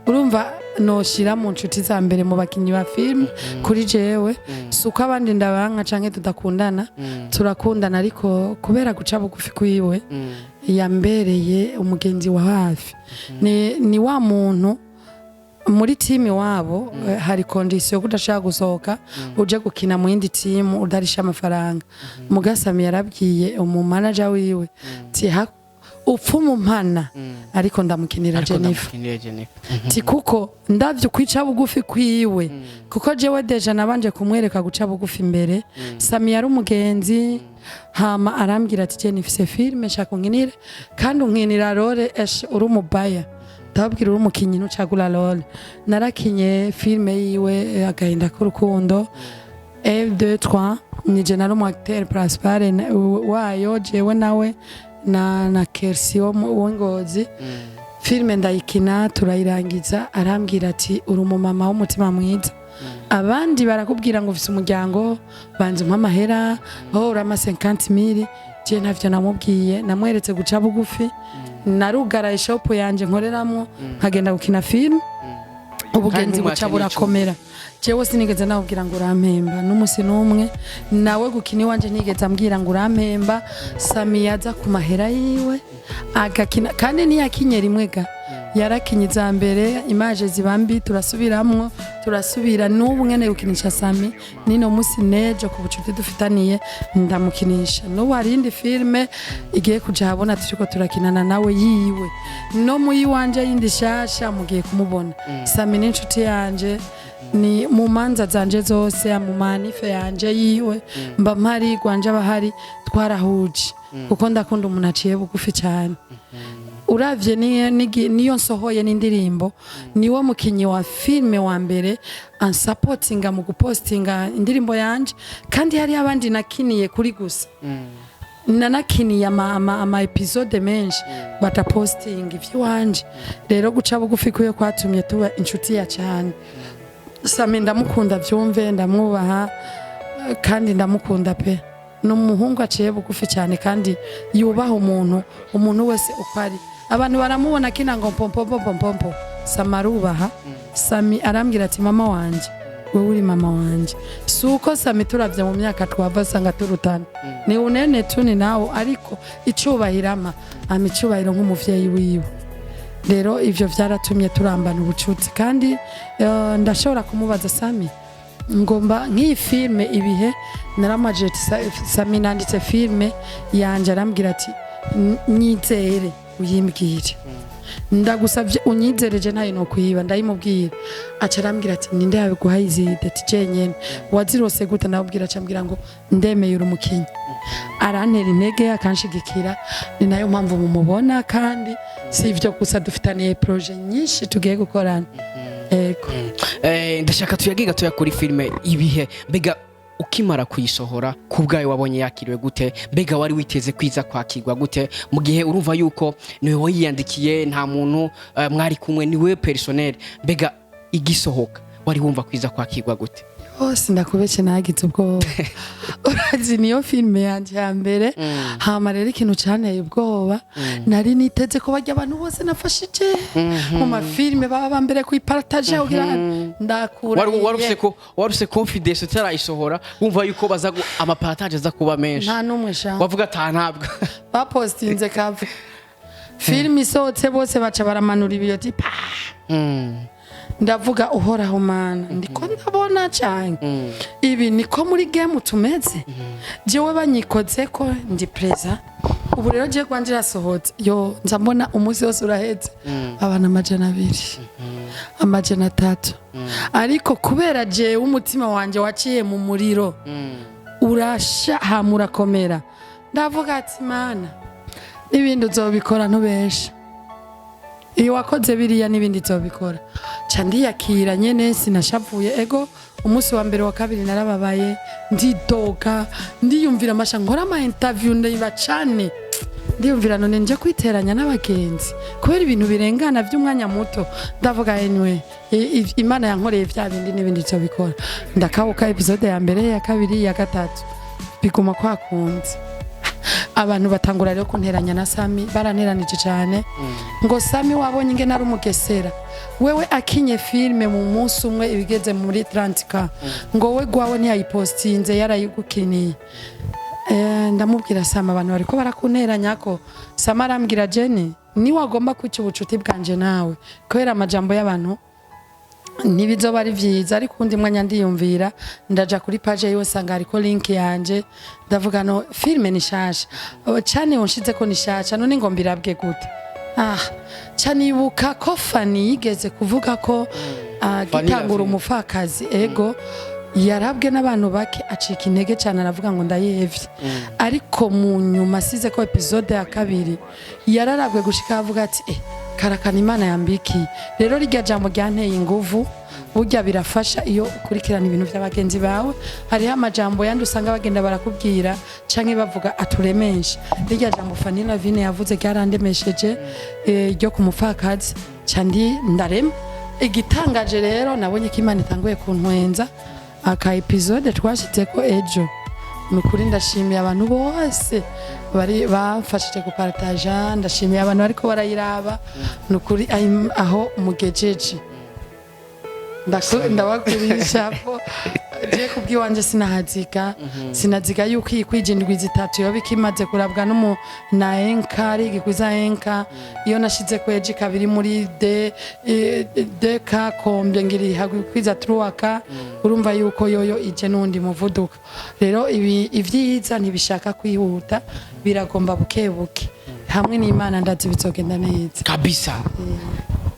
Urumva noshira mu nshuti za mbere mu bakinyi ba filime kuri jewe. Si uko abandi ndabanka canke tudakundana, turakundana, ariko kubera guca bugufi kwiwe yambereye umugenzi wa hafi. Ni wa muntu muri timu wabo, hari condition ko udashaka gusohoka uje gukina mu yindi timu udarisha amafaranga. Mugasami yarabwiye umu manager wiwe ti upfa umumpana, ariko ndamukinira Ariko Jennifer. Ndamukinira Jennifer. Ti kuko ndavye kwica bugufi kwiwe, kuko jewe déjà nabanje kumwereka guca bugufi imbere. Sami yari umugenzi, hama arambwira ati je nifise filime nshaka unkinire, kandi unkinira role eshe uri umubaya. Ndababwira, uri umukinyi ntucagura role. Narakinye filime yiwe, Agahinda k'urukundo L2 3, nije nari umu acteur principal wayo, jewe nawe na Kersi wo w'Ingozi. Filime ndayikina, turayirangiza, arambwira ati uri umumama w'umutima mwiza. Abandi barakubwira ngo ufise umuryango, banza umpe amahera, oh urama 50 mille. Je ntavyo namubwiye, namweretse guca bugufi. Narugaraye shop yanje nkoreramwo, nkagenda gukina film. Ubugenzi Kandi buca ntimwake. burakomera. Jewe sinigeze nawubwira ngo urampemba n'umusi n'umwe. Nawe gukina iwanje ntigeze ambwira ngo urampemba. Sami yaza ku mahera yiwe agakina, kandi ntiyakinye rimwe ga, yarakinye iza mbere, image ziba mbi, turasubiramwo, turasubira. N'ubu mwene gukinisha Sami nino musi nejo ku bucuti dufitaniye ndamukinisha. N'ubu hari iyindi filime igiye kuja habona turiko turakinana nawe yiwe, no mu yiwanje yindi shasha mugiye kumubona. Sami ni inshuti yanje, ni mu manza zanje zose, mu manif yanje yiwe mba mpari, gwanje abahari, twarahuje, kuko ndakunda umuntu aciye bugufi cyane. Uravye niyo nsohoye n'indirimbo, niwo mukinyi wa filime wa mbere ansapotinga mu gupostinga indirimbo yanje, kandi hari abandi nakiniye kuri gusa, nanakiniye ama episode menshi batapostinga ivy'iwanje. Rero guca bugufi kuyo kwatumye tuba inshuti ya cyane. Sami ndamukunda vyumve, ndamwubaha, kandi ndamukunda pe. Ni umuhungu aciye bugufi cyane kandi yubaha umuntu wese uko ari. Abantu baramubona akina ngo mpompompompompompo, Sami arubaha. Sami arambwira ati mama wanje, wewe uri mama wanje. Si uko Sami turavye mu myaka twava asanga turutana, ni unene tu ni nawo, ariko icubahiro ama icubahiro nk'umuvyeyi wiwe. Rero ivyo vyaratumye turambana ubucuti, kandi ndashobora kumubaza Sami ngomba nk'iyi filme Ibihe. Naramaje ati, Sami, nanditse filme yanje." Arambwira ati "Nyizere uyimbwire, ndagusabye unyizereje, ntayo no kuyiba." Ndayimubwira, aca arambwira ati ninde yabiguhaye izi idée? Ati je nyene. Wazirose gute? Ndamubwira, aca ambwira ngo ndemeye, uri umukinyi. Arantera intege, akanshigikira, ni nayo mpamvu mumubona. Kandi si ibyo gusa, dufitaniye projet nyinshi tugiye gukorana. Ego. Ndashaka tuyage gatoya kuri filime Ibihe. Mbega Ukimara kuyisohora, ku bwawe wabonye yakiriwe gute? Mbega wari witeze kwiza kwakirwa gute, mu gihe urumva yuko niwe wayiyandikiye, nta muntu mwari kumwe, niwe personnel? Mbega igisohoka wari wumva kwiza kwakirwa gute? Hose ndakubeshe, nagize ubwoba. Urazi, niyo filime yanje ya mbere. Hama rero ikintu canteye ubwoba, nari niteze ko barya abantu bose nafashije mu mafilime baba ba mbere kuyipartager kugira ndakura. Wari ufise ko wari ufise confidence utarayisohora, wumva yuko baza amapartage aza kuba menshi? Nta n'umwe sha. Wavuga ata ntabwo. Bapostinze kava filime isohotse, bose baca baramanura ibiyo ti pa. Ndavuga: "Uhoraho Mana, ndiko ndabona cyane ibi, niko muri game tumeze." Jewe banyikoze ko ndi preza. Ubu rero je kwanje irasohotse, yo nza mbona umunsi wose uraheze abantu 200, 300, ariko kubera jewe umutima wanje waciye mu muriro urasha hama urakomera, ndavuga ati: "Mana, n'ibindi uzobikora, ntubesha. Iyo wakoze biriya, n'ibindi nzobikora." Ca ndiyakira nyene, sinashavuye. Ego, umunsi wa mbere, wa kabiri narababaye, ndidoga, ndiyumvira amasha, nkora ama interview ndayibacane, ndiyumvira none nje kwiteranya n'abagenzi kubera ibintu birengana by'umwanya muto. Ndavuga: "Anyway, Imana yankoreye vya bindi, n'ibindi nzobikora." Ndakabuka episode ya mbere, ya kabiri, ya gatatu, biguma kwakunze. Abantu batangura rero kunteranya na Sami. Baranteranije cyane ngo: "Sami wabonye ingene ari umugesera, wewe akinye filime mu munsi umwe ibigeze muri 30K, ngo we gwawe ntiyayipostinze, yarayigukiniye." Ndamubwira: "Sama, abantu bariko barakunteranya ko." Sama arambwira: "Jenny, niwagomba kwica ubucuti bwanje nawe kubera amajambo y'abantu, ntibizoba ari vyiza." Ariko undi mwanya ndiyumvira, ndaja kuri page yiwe, sanga hariko link yanje. Ndavuga: "No filme ni shasha. Oh, cane unshize ko ni shasha, none ngo mbirabwe gute?" Ah, canibuka ko Fani yigeze kuvuga ko Fanny gitangura Lavine. Umupfakazi, ego, yarabwe n'abantu bake, acika intege cyane, aravuga ngo ndayihevye. Ariko mu nyuma asize ko episode ya kabiri, yararabwe gushika avuga ati: "Eh, karakana Imana yambikiye." Rero rirya jambo ryanteye inguvu. Burya birafasha iyo ukurikirana ibintu by'abagenzi bawe. Hariho amajambo yandi usanga bagenda barakubwira canke bavuga aturemesha. Rirya jambo Fanny Lavine yavuze ryarandemesheje, ryo ku mupfakazi, ca ndi ndarema. Igitangaje rero, nabonye ko Imana itanguye kuntwenza. Aka episode twashyize ko ejo, ni ukuri ndashimiye abantu bose bari bamfashije gupartaja, ndashimiye abantu bariko barayiraba. Ni ukuri aho mugejeje ndabagurisha po je kubwiwanje sinahaziga, sinaziga yuko iyi kwija indwi 3 yoba ikimaze kurabwa n'umu na enka ari igikwiza enka. Iyo nashize kweji kabiri muri de deka kombye ngira ihagikwiza truwaka, urumva yuko yoyo ije n'undi muvuduko. Rero ibi ivyiza ntibishaka kwihuta, biragomba buke buke. Hamwe n'Imana ndazi bizogenda neza. Kabisa,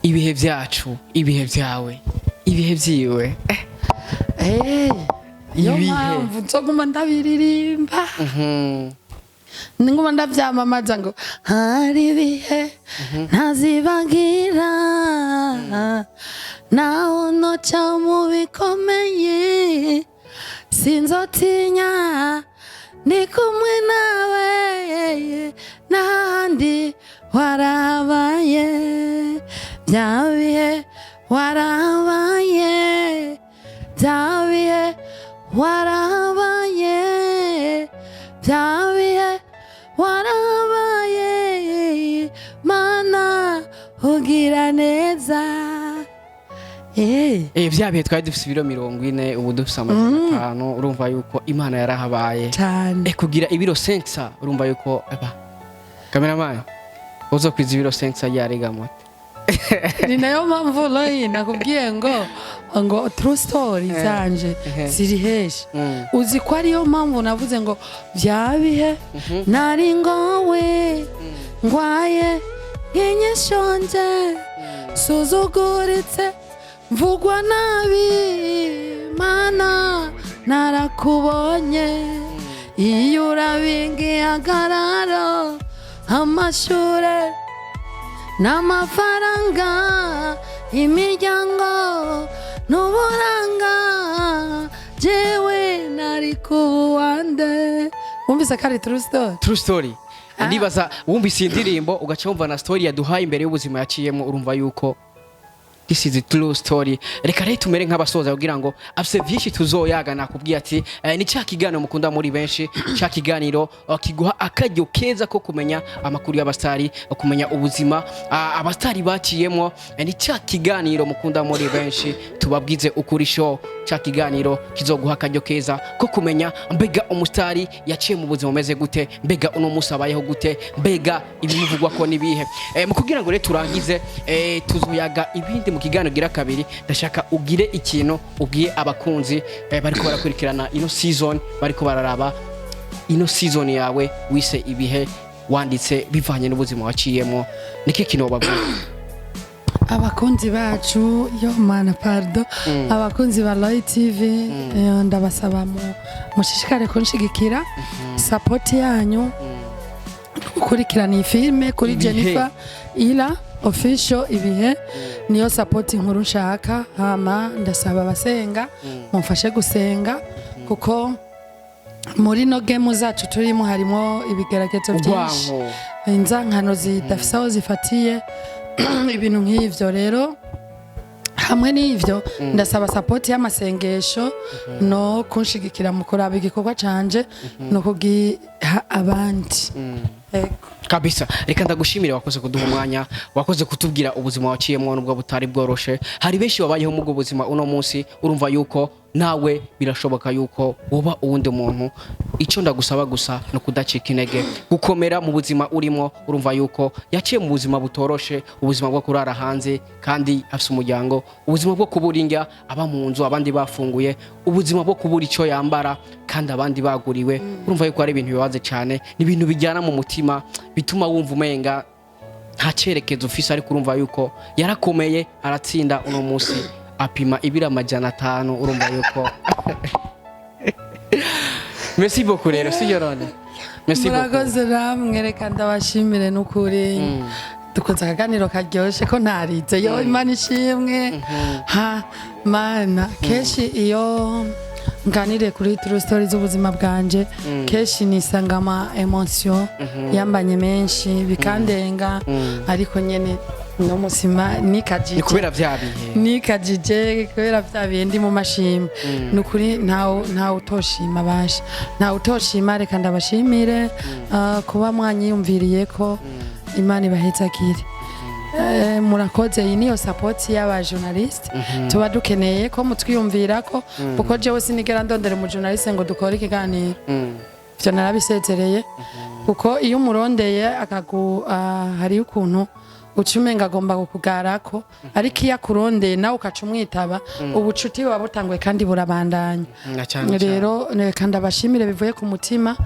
ibihe byacu, ibihe byawe, ibihe byiwe. Niyo Ibihe. mpamvu nzoguma ndabiririmba, nguma ndavyamamaza ngo hari ibihe ntazibagira, naho noca mu bikomeye sinzotinya, ndi kumwe nawe, n'ahandi warabaye, bya bihe warabaye, bya bihe warabaye, bya bihe warabaye, Mana ugira neza. Vya bihe twari dufise ibiro 40, ubu dufise 500. Urumva yuko Imana yarahabaye. Cyane. Kugira ibiro 500, urumva yuko eba cameraman uzokwiza ibiro 500 yarega moto. Ni nayo mpamvu Loyi nakubwiye ngo true story zanje ziri heshi. Uzi ko ariyo mpamvu navuze ngo bya bihe nari ngowe, ngwaye, nkinyishonje, suzuguritse, mvugwa nabi, Mana narakubonye. Iyo urabingiye agararo, amashure n'amafaranga, imiryango n'uburanga, jewe nari Nari kuwande. Wumvise ko ari true story? True story. Ndibaza wumvise iyi ndirimbo, ugaca wumva na story yaduhaye imbere y'ubuzima yaciyemo, urumva yuko this is a true story. Reka rero tumere nk'abasoza kugira ngo afise vyinshi tuzoyaga. Nakubwiye ati ni cya kiganiro mukunda muri benshi, cya kiganiro kiguha akaryo keza ko kumenya amakuru y'abastari, kumenya ubuzima abastari baciyemo. Ni cya kiganiro mukunda muri benshi, tubabwize ukuri show, cya kiganiro kizoguha akaryo keza ko kumenya mbega umustari yaciye mu buzima bumeze gute, mbega uno munsi abayeho gute, mbega ibimuvugwa ko nibihe. Mu kugira ngo rero turangize, tuzoyaga ibindi mu kiganiro gira kabiri. Ndashaka ugire ikintu ubwiye abakunzi bariko barakurikirana ino season, bariko bararaba ino season yawe wise Ibihe, wanditse bivanye n'ubuzima waciyemo. Niki kintu wobabwira? Abakunzi bacu, yo mana, pardon, abakunzi ba Roy TV, ndabasaba mushishikare kunshigikira. Support yanyu, gukurikirana iyi filime kuri Ibihe. Jennifer Ila Official, Ibihe, niyo support nkuru nshaka. Hama ndasaba abasenga mumfashe gusenga, kuko muri no game zacu turimo harimo ibigeragezo byinshi, urwanko, inzankano zidafise aho zifatiye, ibintu nk'ivyo. Rero hamwe n'ivyo, ndasaba support y'amasengesho no kunshigikira mu kuraba igikorwa canje no kugiha abandi. Ego. Kabisa, reka ndagushimire. Wakoze kuduha umwanya, wakoze kutubwira ubuzima waciyemo nubwo butari bworoshe. Hari benshi babayeho mu ubwo buzima uno munsi, urumva yuko nawe birashoboka yuko woba uwundi muntu. Icyo ndagusaba gusa ni ukudacika intege, gukomera mu buzima urimo. Urumva yuko yaciye mu buzima butoroshe, ubuzima bwo kurara hanze kandi afise umuryango, ubuzima bwo kubura indya aba mu nzu abandi bafunguye, ubuzima bwo kubura icyo yambara kandi abandi baguriwe. Urumva yuko ari ibintu bibabaze cyane, ni ibintu bijyana mu mutima, bituma wumva umenga nta cyerekezo ufise. Ariko urumva yuko yarakomeye, aratsinda, uno munsi apima ibiro 500. Urumva yuko merci beaucoup rero, si Yorone, merci beaucoup. Murakoze namwe, reka ndabashimire n'ukuri. Dukunze akaganiro karyoshe ko ntarize. Yo, Imana ishimwe. Ha mana, kenshi iyo nganiriye kuri true story z'ubuzima bwanje, kenshi nisanga ama emotion yambanye menshi, bikandenga. Ariko nyene no musima nikajije. Ni kubera vya bihe. Nikajije kubera vya bihe ndi mu mashimwe. Ni ukuri ntawe utoshima, basha, ntawe utoshima. Reka ndabashimire kuba mwanyiyumviriye ko Imana ibahezagire. Murakoze. Iyi niyo support y'aba journaliste tuba dukeneye ko mutwiyumvira ko, kuko jewe sinigera ndondera umu journaliste ngo dukore ikiganiro. Ivyo narabisezereye, kuko iyo umurondeye akagu hariyo ukuntu uca umenga agomba kukugarako, ariko iyo akurondeye nawe ukaca umwitaba, ubucuti buba butanguye kandi burabandanya. Na cyane cyane. Rero reka ndabashimire bivuye ku mutima.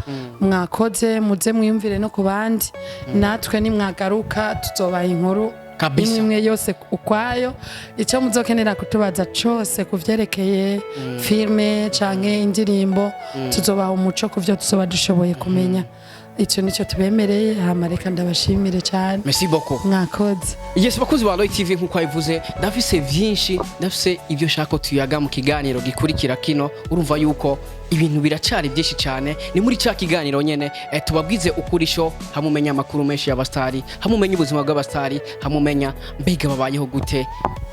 Mwakoze, muze mwiyumvire no ku bandi. Natwe nimwagaruka tuzobaha inkuru Kabisa. imwe imwe yose ukwayo. Icyo muzokenera kutubaza cose ku vyerekeye filme canke indirimbo, tuzobaha umuco ku vyo tuzoba dushoboye kumenya. Icyo nicyo tubemereye. Hama reka ndabashimire cyane. Merci beaucoup. Mwakoze. Yes, bakunzi ba Roy TV, nkuko abivuze, ndafise vyinshi, ndafise ibyo nshaka ko tuyaga mu kiganiro gikurikira kino. Urumva yuko ibintu biracari byinshi cyane. Ni muri cya kiganiro nyene tubabwize ukuri show, hamumenya amakuru menshi y'abastari, hamumenya ubuzima bw'abastari, hamumenya mbega babayeho gute,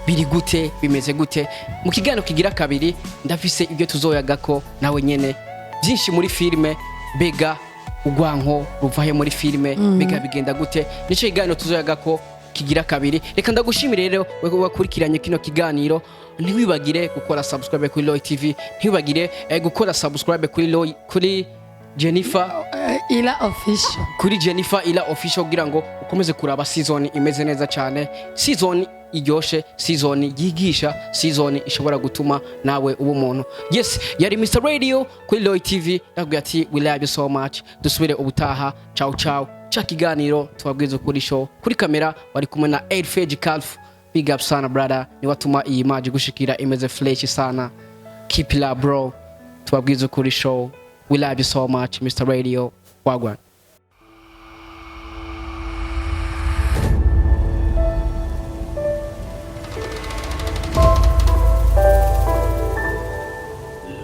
biri gute, bimeze gute. Mu kiganiro kigira kabiri ndafise ibyo tuzoyagako nawe nyene byinshi muri filime, mbega urwanko ruvahe muri filime, mbega bigenda gute. Nicyo kiganiro tuzoyagako kigira kabiri. Reka ndagushimire rero wewe wakurikiranye kino kiganiro. Ntiwibagire gukora subscribe kuri Roy TV, ntiwibagire gukora subscribe kuri Roy, kuri Jennifer Ila Official. Kuri Jennifer Ila Official, kugira ngo ukomeze kuraba season imeze neza cyane, season iryoshe, season yigisha, season ishobora gutuma nawe uba umuntu. Yes, yari Mr Radio kuri Roy TV. Ndakubwira ati we love you so much. Dusubire ubutaha. Ciao ciao. Cha kiganiro tubabwiza ukuri show, kuri kamera wari kumwe na Elfage Calf. Big up sana brother, ni watuma iyi image gushikira imeze fresh sana. Keep it up bro. Tubabwiza ukuri show, we love you so much. Mr Radio, wagwan.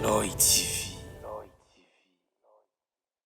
Lloyd TV.